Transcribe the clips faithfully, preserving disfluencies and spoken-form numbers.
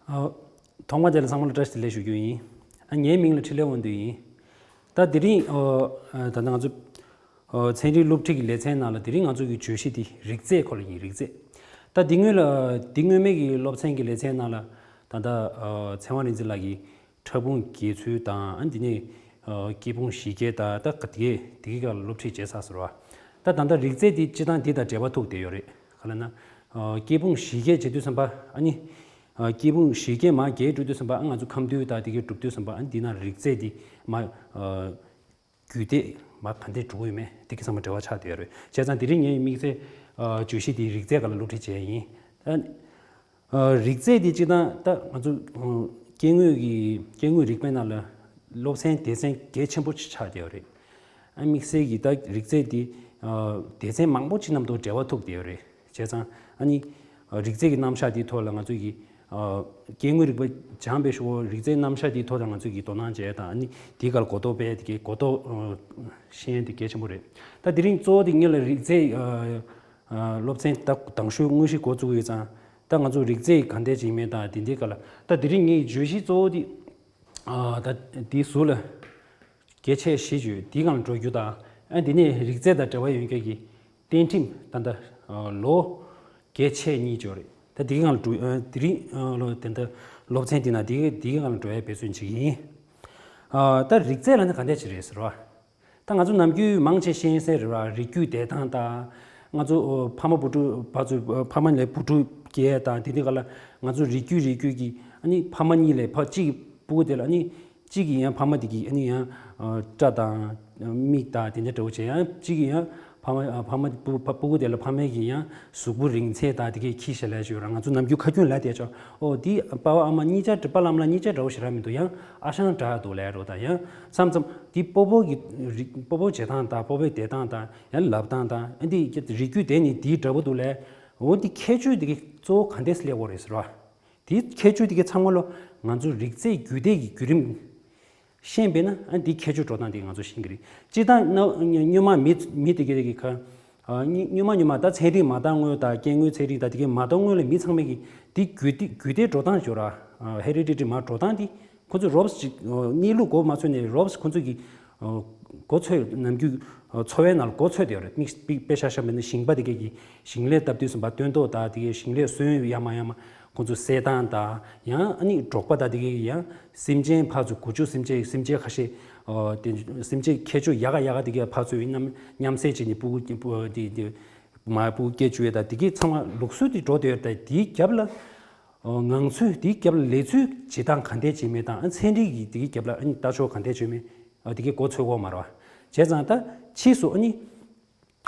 ཨ། ཐོག་མ་དེ་ལ་ཚང་མ་ལ་བཀྲ་ཤིས་བདེ་ལེགས་ཞུ་རྒྱུ་ཡིན། ཨ། ངའི་མིང་ལ་འཕྲིན་ལས་དབང་འདུས་ཡིན། ད་དེ་རིང་ཨ་ད་ལྟ་ང་ཚོ་ཨ་ཚན་རིག་སློབ་ཁྲིད་ཀྱི་ལེ་ཚན་ནང་ལ་དེ་རིང་ང་ཚོ་གི་བརྗོད་གཞི་དེ་རིགས་རྫས་སྐོར་ལ་ཡིན། རིགས་རྫས། ད་དེ་སྔོན་ལ་དེ་སྔོན་མའི་གི་སློབ་ཚན་གྱི་ལེ་ཚན་ནང་ལ་ད་ལྟ་ཨ་ཚེ་དབང་རིག་འཛིན་ལགས་ཀྱིས་ཕྲ་ཕུང་འགྱེད་ཚུལ་དང་། ཨ་འདི་ནས་ཨ་སྐྱེས་ཕུང་གཞི་སྐྱེས་དང་། ད་ག་དེ་དེ་གི་སྐོར་ལ་སློབ་ཁྲིད་བྱས་ཚར་ཟེར་བ། ད་ད་ལྟ་རིགས་རྫས་དེ་སྤྱིར་བཏང་འདི་དང་འབྲེལ་བ་ཐུག་བསྡད་ཡོད་རེད། ག་ལ་ན་ཨ་སྐྱེས་ཕུང་གཞི་སྐྱེས་བྱེད་དུས་ཙམ་པ། ཨ་ནི་ཨ་སྐྱེས་ཕུང་གཞི་སྐྱེས་མར་རྒྱས་འགྲོ་དུས་ཙམ་པ། ཨ་ང་ཚོ་ཁམས་འདུས་དང་དེ་གའི་གྲུབ་དུས་ཙམ་པ། ཨ་འདི་ན་རིགས་རྫས་དེ་མར་ཨ་རྒྱུད་འདེད་མར་ག་འདྲས་འགྲོ་གི་ཡོད་མེད་དེ་གི་ཚང་མ་འབྲེལ་བ་ཆགས་བསྡད་ཡོད་རེད། བྱས་ཙང་དེ་རིང་ངའི་དམིགས་བསལ་ཨ་བརྗོད་གཞི་དེ་རིགས་རྫས་སྒང་ལ་སློབ་ཁྲིད་བྱས་ཡིན། ཨ་ཨ་རིགས་རྫས་དེ་སྤྱིར་བཏང་ད་ང་ཚོ་ཨ་སྐྱེ་དངོས་ཀྱི་སྐྱེ་དངོས་རིག་པའི་ནང་ལ་སློབ་ཚན་སྡེ་ཚན་གལ་ཆེན་པོ་ཆགས་བསྡད་ཡོད་རེད། ཨ་དམིགས་བསལ་གྱི་ད་རིགས་རྫས་འདི་ཨ་སྡེ་ཚན་མང་པོ་ཅིག་མཉམ་དུ་འབྲེལ་བ་ཐུག་བསྡད་ཡོད་རེད། བྱས་ཙང་ཨ་ནི་ཨ་རིགས་རྫས་ཀྱི་རྣམ་གཞག་འདིའི་ཐོག་ལ་ང་ཚོ་གི་ཨ་སྐྱེ་དངོས་རིག་པ་སྦྱངས་པའི་ཞོར་རིགས་རྫས་རྣམ་གཞག་འདིའི་ཐོག་ལ་ང་ཚོ་གི་དོ་སྣང་བྱས་དང་། ཨ་ནི་འདིའི་སྒང་ལ་གོ་རྟོགས་སྤེལ། དེ་གའི་གོ་རྟོགས་ཨ་ཤེས་ཡོན་དེ་གལ་ཆེན་པོ་རེད། ད་དེ་རིང་གཙོ་བོ་དེ་ངེད་ལ་རིགས་རྫས་ཨ་ཨ་སློབ་ཚན་ད་དང་ཤོས་དངོས་གཞི་འགོ་བཙུགས་ཡོད་ཙང་། ད་ང་ཚོ་རིགས་རྫས་ག་འདྲས་ཅིག་ཡིན་མིན་དང་དེ་འདྲའི་སྐོར་ལ། ད་དེ་རིང་ངའི་བརྗོད་གཞི་གཙོ་བོ་དེ་ཨ་ད་དེའི་ཟུར་ལ་གལ་ཆེ་བཞི་བརྗོད། དེའི་སྒང་ལ་འགྲོ་རྒྱུ་དང་། ཨ་དེ་ནས་རིགས་རྫས་དང་འབྲེལ་བ་ཡོད་མཁན་གྱི་བསྟན་ཁྲིམས། ད་ལྟ་ཨ་ལོ་གལ་ཆེ་གཉིས་བརྗོད་རེད། ད་དེའི་སྒང་ལ་འགྲོ། ཨ་དེ་རིང་ཨ་ལོ་དེ་འདྲ་སློབ་ཚན་དེ་ན་དེ་དེའི་སྒང་ལ་འགྲོ་ཡ་འབད་བརྩོན་བྱེད་ཀྱི་ཡིན། ཨ་ད་རིགས་རྫས་ལབ་ན་ག་འདྲས་ཅིག་རེད་ཟེར་བ། ད་ང་ཚོ་ནམ་རྒྱུན་མང་ཆེ་ཤེས་གསལ་རེད་བ། རིགས་རྒྱུད་འདེད་སྟངས་དང་། ང་ཚོ་ཨོ་ཕ་མ་བུ་ཕྲུག་ཕར་ཚུར་ཕ་མ་ལས་བུ་ཕྲུག་སྐྱེས་དང་། དེ་འདྲའི་སྐོར་ལ་ང་ཚོ་རིགས་རྒྱུད་རིགས་རྒྱུད་ཀྱི་ཨ་ནི་ཕ་མ་གཉིས་ལས་ཕ་གཅིག་གི་སྤུ་གུ་དེ་ལ། ཨ་ནི་གཅིག་གི་ཡང་ཕ་མ་དེ་གི་ཨ་ནི་ཡང་ཨ་སྐྲ་དང་མིག་དང་དེ་འདྲ་འདྲ་བོ་བྱས། ཡང་གཅིག་གི་ཡང་ཕ་མ་ཨ་ཕ་མ་སྤུ་སྤུ་གུ་དེ་ལ་ཕ་མའི་གི་ཡང་གཟུགས་པོ་རིང་ཚད་དང་དེ་གའི་ཁྱི་ཞིག་ལས་བྱོས་ར། ང་ཚོ་ནམ་རྒྱུན་ཁ་རྒྱུན་ལ་བསྡད་ཆོག་ཨོ་འདི་པ་ཕ་ཨ་མ་གཉིས་ཆ་འདྲ། པ་ལམ་ལ་གཉིས་ཆ་འདྲ་བོ་ཞིག་རག་མི་འདུག་ཡང་ཨ་ཞང་འདྲ་འདུག་ལབ་རོ། ད་ཡང་མཚམས་མཚམས་འདི་སྤོ་བོ་གི་རིགས། སྤོ་བོ་བྱེད་སྟངས་དང་སྤོ་བོའི་བསྡད་སྟངས་དང་། ཡང་ལབ་སྟངས་དང་། ཨ་འདི་རིགས་རྒྱུད་དེ་ནི་འདིའི་འདྲ་པོ་འདུག་ལབ། འོ་འདི་ཁྱད་ཆོས་དེ་གི་གཙོ་བོ་ག་འདྲས་སླེབས་ཡོད་རེད་ཟེར་བ། དེའི་ཁྱད་ཆོས་དེ་གའི་ཚང་མ་ལོ་ང་ཚོ་རིགས་རྫས་རྒྱུད་སྡེ་གི་བརྒྱུད་རིམ་ཤེས་པས་ན། ཨ་འདིའི་ཁྱད་ཆོས་འགྲོ་སྟངས་དེ་ང་ཚོ་ཤེས་ཀྱི་རེད། སྤྱིར་བཏང་ན་སྔོན་མ་མི་མི་དེ་གའི་གི་ཁ་ཨ་སྔོན་མ་སྔོན་མ་ད་ཚན་རིག་མ་དར་སྔོན་དང་སྐྱེ་དངོས་ཚན་རིག་དང་དེ་གའི་མ་དར་སྔོན་ལ་མི་ཚང་མས་ཀྱི་དེ་རྒྱུད་སྡེ་རྒྱུད་སྡེ་འགྲོ་སྟངས་ཞོར་ར། ཧེ་རི་ཌི་ཊི་རི་མ་འགྲོ་སྟངས་དེ་ཁོ་ཚོ་རོབ་ཅིག་གནས་ལུགས་མགོ་མ་ཚོས་ནས་རོབ་ཁོ་ཚོ་གི་གོ་ཚོད་ནམ་རྒྱུན་འཚོ་བའི་ནང་ལ་གོ་ཚོད་དེ་ཡོད་རེད། དམིགས་དཔེ་ཆ་བཞག་པ་ཡིན་ན་ཞིང་པ་དེ་གས་ཀྱི་ཞིང་ལས་བཏབ་དུས་ཙམ་པ་སྟོན་ཐོག་དང་དེ་གས་ཞིང་ལས་སོན་ཡ་མ་ཡ་མ་ཁོ་ཚོ་བསད་སྟངས་དང་། ཡང་ཨ་ནི་འབྲོག་པ་དང་དེ་གས་ཀྱི་ཡང་སེམས་ཅན་ཕར་ཚུར་རྒུ་ཅུ་སེམས་ཅན་སེམས་ཅན་ཁ་ཤས་ཨ་དེ་སེམས་ཅན་ཁྱད་ཆོས་ཡག་ག་ཡག་ག་དེ་གས་ཕར་ཚུར་མཉམ་མཉམ་བསྲེས་བྱས་ནས་སྤུ་གུ་སྤུ་དེ་དེ་མ་སྤུ་གུ་སྐྱེ་བཅུག་ཡས་དང་དེ་གས་ཚང་མ་ལུགས་སྲོལ་དེ་འགྲོ་བསྡད་ཡོད་རེད། ད་དེའི་རྒྱབ་ལ་ཨོ་ངང་ཚུལ་དེའི་རྒྱབ་ལ་ལས་ཚུལ་བྱེད་སྟངས་ག་འདྲས་བྱེད་མིན་དང་། ཨ་ཚན་རིག་གི་དེའི་རྒྱབ་ལ་ཨ་ནི་ལྟ་ཕྱོགས་ག་འདྲས་བྱེད་མིན་ཨ་དེ་གས་གོ་ཚོད་གོ་མ་རེད་བ། བྱས་ཙང་ད་ཕྱིས་སུ་ཨ་ནི་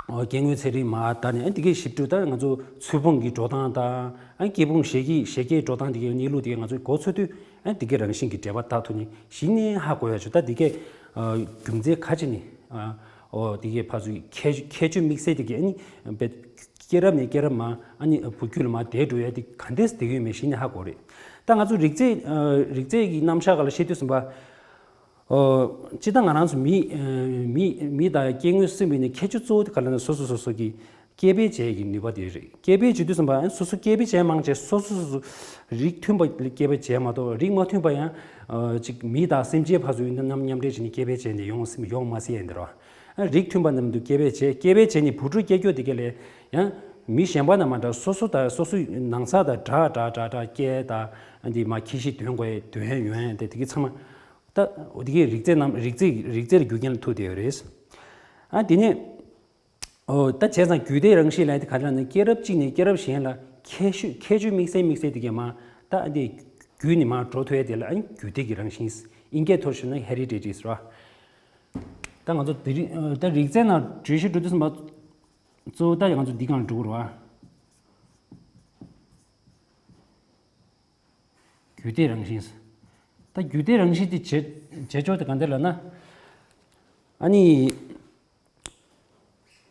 ཨོ་སྐྱེ་དངོས་ཚན་རིག་མ་དར་ནས། ཨ་འདི་གའི་ཞིབ་འཇུག་ད་ང་ཚོ་ཚོས་ཕུང་གི་འགྲོ་སྟངས་དང་། ཨ་སྐྱེས་ཕུང་ཞལ་གྱི་ཞལ་གྱི་འགྲོ་སྟངས་དེ་གའི་གནས་ལུགས་དེ་གའི་ང་ཚོ་གོ་ཚོད་དུས། ཨ་འདི་གའི་རང་བཞིན་གྱི་འབྲེལ་བ་བཏགས་ཐུབ་ནས་གཞི་ནས་ཧ་གོ་ཡ་ཆོག་ད་འདི་གའི་ཨ་རྒྱུ་མཚན་ག་ཅི་ནས་ཨ་ཨོ་འདི་གའི་ཕར་ཚུར་ཁྱད་ཁྱད་ཆོས་དམིགས་བསལ་དེ་གའི་ཨ་ནི་བེད་སྐྱེས་རབས་ནས་སྐྱེས་རབས་མ་ཨ་ནི་བུ་རྒྱུད་ལ་མ་དེད་འགྲོ་ཡ་དེ་ག་འདྲས་དེ་གའི་མེད་གཞི་ནས་ཧ་གོ་རེད། ད་ང་ཚོ་རིགས་རྫས་ཨ་རིགས་རྫས་ཀྱི་རྣམ་གཞག་སྒང་ལ་བཤད་དུས་ཙམ་པ། ཨོ། སྤྱིར་བཏང་ང་རང་ཚོ་མི་ཨ་མི་མི་དང་སྐྱེ་དངོས་སུ་ཡིན་ནའི་ཁྱད་ཆོས་གཙོ་བོ་དེ་ག་ལ་ན་སོ་སོ་སོ་སོ་གི་སྐྱེ་འཕེལ་བྱེད་ཀྱི་ནུས་པ་དེ་རེད། སྐྱེ་འཕེལ་བྱེད་དུས་ཙམ་པ་ཨ་སོ་སོ་སྐྱེ་འཕེལ་བྱེད་མང་ཆེ་སོ་སོ་སོ་སོ་རིགས་མཐུན་པ་སྐྱེ་འཕེལ་བྱེད་མ་གཏོགས་རིགས་མ་མཐུན་པ་ཡང་ཨ་ཅིག་མི་དང་སེམས་ཅན་ཕར་ཚུར་ཡིན་ན་མཉམ་མཉམ་འདྲེས་བྱས་ནས་སྐྱེ་འཕེལ་བྱས་ནས་ཡོང་སྲིད་ཡོང་མ་སྲིད་ཡིན་འདི་རོ། ཨ་རིགས་མཐུན་པ་རྣམས་དུ་སྐྱེ་འཕེལ་བྱེད་སྐྱེ་འཕེལ་བྱས་ནས་བུ་ཕྲུག་སྐྱེ་རྒྱུ་དེ་ག་ལས་ཡང་མི་གཞན་པ་ན་མ་འདྲ་སོ་སོ་དང་སོ་སོའི་ནང་ས་དང་འདྲ་འདྲ་འདྲ་འདྲ་སྐྱེ་དང་ཨ་འདི་མ་ཁྱི་ཤི་དོན་དགོས་དོན་ཡོང་ཡ་དེ་དེ་གི་ཚང་མ། ད་འོ་དེ་གའི་རིགས་རྫས་རྣམས་རིགས་རྫས་རིགས་རྫས་ལ་རྒྱུ་རྐྱེན་ལ་ཐུག་བསྡད་ཡོད་རེད། ཨ་དེ་ནས་ཨོ་ད་བྱས་ཙང་རྒྱུད་སྡེའི་རང་བཞིན་ལ་དེ་ག་རེ་ལབ་ན་སྐྱེས་རབས་གཅིག་ནས་སྐྱེས་རབས་གཞན་ལ་ཁྱད་ཆོས་ཁྱད་ཆོས་དམིགས་བསལ་དམིགས་བསལ་དེ་གའི་མ་ད་ཨ་དེ་རྒྱུད་ནས་མར་འགྲོ་ཐུབ་ཡ་དེ་ལ་ཨ་རྒྱུད་སྡེ་གི་རང་བཞིན་ཨིན་སྐད་ཐོག་ཞུས་ན་ཧེ་རི་ཌི་ཊི་རེད་ཟེར་བ། ད་ང་ཚོ་དེ་རིང་ད་རིགས་རྫས་ནང་བརྗོད་གཞི་འགྲོ་དུས་ཙམ་པ་གཙོ་བོ་ད་ང་ཚོ་འདི་གང་འགྲོ་དགོས་རེད་བ། རྒྱུད་སྡེ་རང་བཞིན། ད་རྒྱུད་སྡེ་རང་བཞིན་དེ་བྱེད་བྱེད་ཕྱོགས་དེ་ག་འདྲ་ལབ་ན། ཨ་ནི།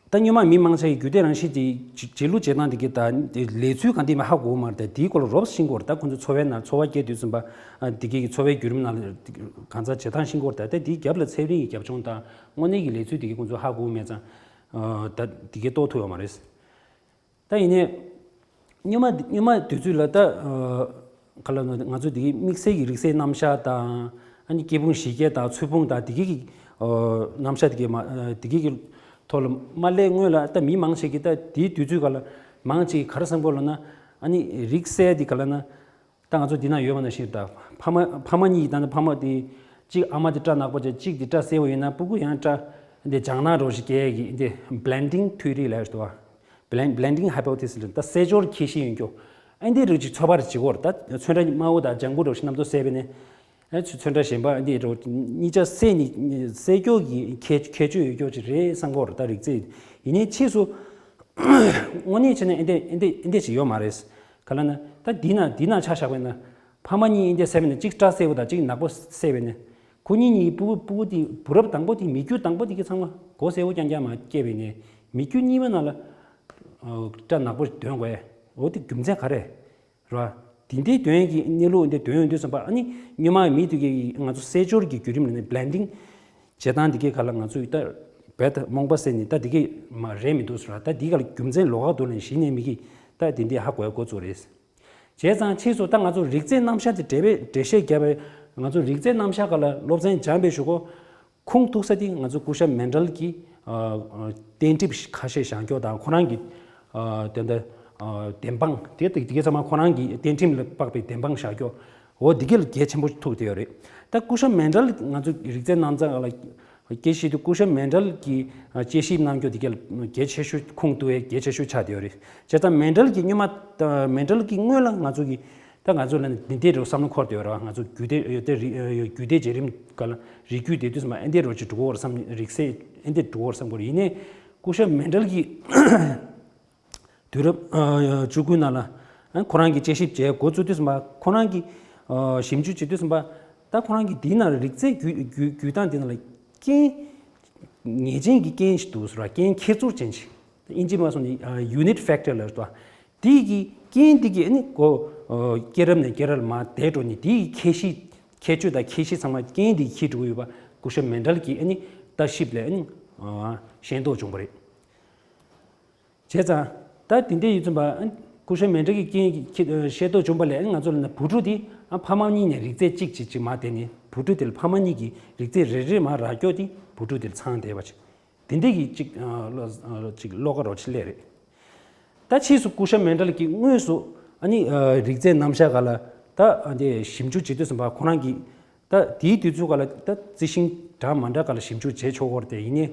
ད་སྔོན་མ་མི་མང་ཆེ་གིས་རྒྱུད་སྡེ་རང་བཞིན་དེ་བྱེད་བྱེད་ལུགས་བྱེད་སྟངས་དེ་གི་ད་ལས་ཚུལ་གང་དེ་མ་ཧ་གོ་མ་རེད། ད་དེའི་སྐོར་ལ་རོབ་ཤེས་ཀྱི་ཡོད་རེད། ད་ཁོང་ཚོ་འཚོ་བའི་ནང་འཚོ་བ་སྐྱེལ་དུས་ཙམ་པ་ཨ་དེ་གི་འཚོ་བའི་བརྒྱུད་རིམ་ནང་ལ་གང་ཚ་བྱེད་སྟངས་ཤེས་ཀྱི་ཡོད་རེད། ད་ད་དེའི་རྒྱབ་ལ་ཚན་རིག་གི་རྒྱབ་ལྗོངས་དང་དངོས་གནས་ཀྱི་ལས་ཚུལ་དེ་གི་ཁོང་ཚོ་ཧ་གོ་མེད་ཙང་ཨ་ད་དེ་གི་རྟོགས་ཐུབ་ཡོད་མ་རེད། ད་ཡིན་ནའི། སྔོན་མ་སྔོན་མ་དུས་ཚོད་ལ་ད་ཨ་ ག་ལ་ང་ཚོ་དེ་གི་དམིགས་བསལ་གྱི་རིག་རྩལ་རྣམ་གཞག་དང་ཨ་ནི་སྐྱེ་ཕུང་བཞི་བརྒྱད་དང་ཚོས་ཕུང་དང་དེ་གི་གི་རྣམ་གཞག་དེ་གི་མ་དེ་གི་གི་ཐོག་ལ་མ་སླེབས་སྔོན་ལ་ད་མི་མང་ཞིག་གིས་ད་དེའི་དུས་ཚོད་ག་ལ་མང་ཅིག་ག་རེ་བསམ་གོ་ལ་ན། ཨ་ནི་རིག་རྩལ་དེ་ག་ལ་ན། ད་ང་ཚོ་འདི་ན་ཡོད་པ་ནང་བཞིན་ད་ཕ་མ་ཕ་མ་གཉིས་ད་ནི་ཕ་མ་དེ་གཅིག་ཨ་མ་དེ་སྐྲ་ནག་པོ་བྱས་གཅིག་དེ་སྐྲ་སེར་པོ་ཡིན་ན་སྤུ་གུ་ཡང་སྐྲ་འདི་ལྗང་ནག་རོ་ཞིག་སྐྱེ་གི་འདི་blending theory་ལབ་ཡོད་པ། Blend- blending hypothesis་ལ་ད་སེལ་སྦྱོར་ཁྱད་གཞི་ཡོད་རྒྱུ་ཨ་འདི་རིགས་ཅིག་ཚོད་དཔག་བྱེད་དགོས་རེད། ད་ཚོན་ཁྲ་དམར་པོ་དང་ལྗང་གུ་རོ་ཞིག་རྣམ་རྟོག་སད་པས་ནས་ཨ་ཚོན་ཁྲ་གཞན་པ་འདི་རོ་གཉིས་ཆ་སེལ་ནི་སེལ་སྐྱོ་གི་ཁྱད་ཁྱད་ཆོས་ཡོད་རྒྱུ་ཅིག་རེད་བསམ་གོ་རེད། ད་རིག་རྩལ་ཡིན་ནའི་ཕྱིས་སུ་དངོས་གནས་བྱས་ན་ཨེ་འདྲས་ཨེ་འདྲས་ཨེ་འདྲས་ཅིག་ཡོད་མ་རེད། ག་ལ་ན་ད་འདི་ན་འདི་ན་ཆ་བཞག་པས་ན་ཕ་མ་གཉིས་ཨེ་འདྲས་བསད་པས་ན་གཅིག་སྐྲ་སེར་པོ་དང་གཅིག་ནག་པོ་བསད་པས་ན་ཁོ་གཉིས་གཉིས་སྤུ་གུ་སྤུ་གུ་དེ་བུ་རབས་དང་པོ་དེ་མིག་རྒྱུ་དང་པོ་དེ་གི་ཚང་མ་མགོ་སེར་པོ་རྐྱང་རྐྱང་མ་སྐྱེས་པས་ནས་མིག་རྒྱུ་གཉིས་པ་ན་ལ་སྐྲ་ནག་པོ་འདོན་དགོས། འོ་དེ་རྒྱུ་མཚན་ག་རེ་རེད་བ། དེ་འདྲའི་དོན་གྱི་གནས་ལུགས་འདི་དོན་ཡོང་དུས་ཙམ་པ་ཨ་ནི་སྔོན་མ་མི་དེ་གི་ང་ཚོ་སེལ་སྦྱོར་གྱི་བརྒྱུད་རིམ་ལ་ནི་blending བྱེད་སྟངས་འདི་གའི་ག་ལ་ང་ཚོས་ད་རྦད་དེ་རྨོངས་པ་སེལ་ནས་ད་འདི་གའི་མ་རེད་མི་འདུག་ཟེར་བ། ད་འདི་ག་ལ་རྒྱུ་མཚན་ལོགས་ཀ་འདུག་ལབ་ནས་གཞི་ནས་མི་གིས་ད་འདི་འདི་ཧ་གོ་ཡ་འགོ་བཙུགས་རེད། བྱས་ཙང་ཕྱིས་སུ་ད་ང་ཚོ་རིག་རྩལ་རྣམ་གཞག་དེ་འགྲེལ་པའི་འགྲེལ་བཤད་བརྒྱབ་པའི་ང་ཚོ་རིག་རྩལ་རྣམ་གཞག་ག་ལ་སློབ་ཚན་སྦྱངས་པའི་གཞུག་གུ་ཁུངས་གཏུགས་ས་དེ་ང་ཚོ་སྐུ་ཞབས་མན་ཌལ་གྱིས་ཨ་ཨ་གཏན་ཁྲིམས་ཁ་ཤས་བཞག་རྒྱུ་དང་ཁོ་རང་གི་ཨ་དེ་འདྲ་ཨ་བདེན་དཔང་དེ་དེ་དེ་གའི་ཚང་མ་ཁོ་རང་གི་གཏན་ཁྲིམས་ལ་དཔག་པའི་བདེན་དཔང་བཞག་རྒྱུ། འོ་འདི་ག་ལ་གལ་ཆེན་པོ་ཐུག་བསྡད་ཡོད་རེད། ད་སྐུ་ཞབས་མན་ཌལ་ང་ཚོ་རིག་རྩལ་རྣམ་གཞག་ལ་དཔྱད་ཞིབ་དུས་སྐུ་ཞབས་མན་ཌལ་གྱིས་དཔྱད་ཞིབ་གནང་རྒྱུ་དེ་ག་ལ་གལ་ཆེ་ཤོས་ཁུངས་གཏུགས་ཡས་གལ་ཆེ་ཤོས་ཆགས་བསྡད་ཡོད་རེད། བྱས་ཙང་མན་ཌལ་གྱིས་སྔོན་མ་ད་མན་ཌལ་གྱིས་སྔོན་ལ་ང་ཚོ་གི་ད་ང་ཚོ་ལ་འདི་འདྲའི་རུ་བསམ་བློ་འཁོར་བསྡད་ཡོད་རེད་བ། ང་ཚོ་རྒྱུད་སྡེ་ཡོད་དེ་རིགས་ཡོད་རྒྱུད་སྡེ་བརྗེ་རིམ་ག་ལ་རིགས་རྒྱུད་སྡེ་དུས་ཙམ་པ་ཨེ་འདྲའི་རུ་ཅིག་འགྲོ་གི་ཡོད་རེད་བསམ། རིགས་སད་ཨེ་འདྲའི་འགྲོ་གི་ཡོད་རེད་བསམ་གི་རེད། ཡིན་ནའི་སྐུ་ཞབས་མན་ཌལ་གྱིས་དུས་རབས་ཨ་བཅུ་དགུ་ནང་ལ་ཨ་ཁོ་རང་གིས་དཔྱད་ཞིབ་བྱས་འགོ་བཙུགས་དུས་ཙམ་པ་ཁོ་རང་གིས་ཨ་ཞིབ་འཇུག་བྱེད་དུས་ཙམ་པ་ད་ཁོ་རང་གིས་འདི་ནང་ལ་རིག་རྩལ་བརྒྱུད་བརྒྱུད་བརྒྱུད་སྟངས་འདི་ནང་ལ་རྐྱེན་ངེས་ཅན་གྱི་རྐྱེན་ཞིག་འདུག་ཟེར་བ། རྐྱེན་ཁྱད་ཚུར་ཅན་ཞིག་ཨིན་ཇི་མ་སོང་ནི་ཨ་unit factor་ལབ་འདུག་དེ་གི་རྐྱེན་དེ་གི་ཨ་ནི་གོ་ཨ་སྐྱེས་རབས་ནས་སྐྱེས་རབས་ལ་མར་དེད་འགྲོ་ནི་དེ་གི་ཁྱད་གཤིས་ཁྱད་ཆོས་དང་ཁྱད་གཤིས་ཚང་མ་རྐྱེན་དེ་གི་འཁྱེར་འགྲོ་གི་ཡོད་པ་སྐུ་ཞབས་མན་ཌལ་གྱིས་ཨ་ནི་ལྟ་ཞིབ་ལས་ཨ་ནི་ཨ་ཤེས་རྟོགས་བྱུང་བ་རེད། བྱས་ཙང་ད་དེ་འདྲ་ཡིན་ཙམ་པ་ཨ་ནི་སྐུ་ཞབས་མན་ཌལ་གྱི་རྐྱེན་གྱི་ཁྱེད་ཤེས་རྟོགས་བྱུང་བ་ལས་ཨ་ནི་ང་ཚོ་ལ་ན་བུ་ཕྲུག་དེ་ཨ་ཕ་མ་གཉིས་ནས་རིག་རྩལ་གཅིག་གཅིག་གཅིག་མར་དེད་ནས་བུ་ཕྲུག་དེ་ལ་ཕ་མ་གཉིས་ཀྱི་རིག་རྩལ་རེ་རེ་མར་རག་སྐྱོ་དེ་བུ་ཕྲུག་དེ་ལ་ཚང་བསྡད་པ་ཅིག་དེ་འདྲ་གི་གཅིག་ཨ་ལོ་ཨ་གཅིག་བློ་ཁ་རོ་ཆེ་སླེབས་རེད། ད་ཕྱིས་སུ་སྐུ་ཞབས་མན་ཌལ་གྱིས་དངོས་སུ་ཨ་ནི་ཨ་རིག་རྩལ་རྣམ་གཞག་སྒང་ལ་ད་ཨ་འདི་ཞིབ་འཇུག་བྱེད་དུས་ཙམ་པ་ཁོ་རང་གིས་ད་དེའི་དུས་ཚོད་སྒང་ལ་ད་རྩི་ཤིང་འདྲ་མི་འདྲ་སྒང་ལ་ཞིབ་འཇུག་བྱེད་ཆོག་གི་རེད་དེ། ཡིན་ནའི་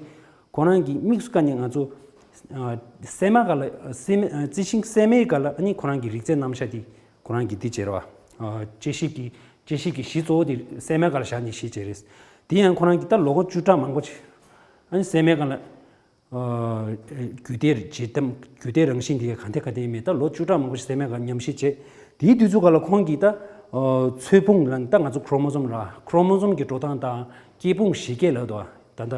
ཁོ་རང་གིས་དམིགས་སུ་བཀར་ནས་ང་ཚོ་ཨ་སྲན་མ་སྒང་ལ་སྲན་མ་ཨ་རྩི་ཤིང་སྲན་མའི་སྒང་ལ་ཨ་ནི་ཁོ་རང་གི་རིག་རྩལ་རྣམ་གཞག་དེ་ཁོ་རང་གིས་འདི་བྱས་རེད་བ། ཨ་དཔྱད་ཞིབ་ཀྱི་དཔྱད་ཞིབ་ཀྱི་གཞི་གཙོ་བོ་དེ་སྲན་མའི་སྒང་ལ་བཞག་ནས་གཞི་བྱས་རེད། དེ་ཡང་ཁོ་རང་གིས་ད་ལོ་ངོ་བཅུ་ཕྲག་མང་པོ་ཅིག་ཨ་ནི་སྲན་མའི་སྒང་ལ་ཨ་རྒྱུད་སྡེ་བྱེད་སྟངས་རྒྱུད་སྡེ་རང་བཞིན་དེ་ག་འདྲ་ག་འདྲ་ཡིན་མིན་ད་ལོ་བཅུ་ཕྲག་མང་པོ་ཞིག་སྲན་མའི་སྒང་ཉམས་ཞིབ་བྱས། དེའི་དུས་ཚོད་སྒང་ལ་ཁོང་གིས་ད་ཨ་ཚོས་ཕུང་ལ་ད་ང་ཚོ་ཁྲོ་མོ་སོམ་ར་ཁྲོ་མོ་སོམ་གྱི་འགྲོ་སྟངས་དང་སྐྱེས་ཕུང་བཞི་སྐྱེས་ལབ་འདུག་ད་ལྟ་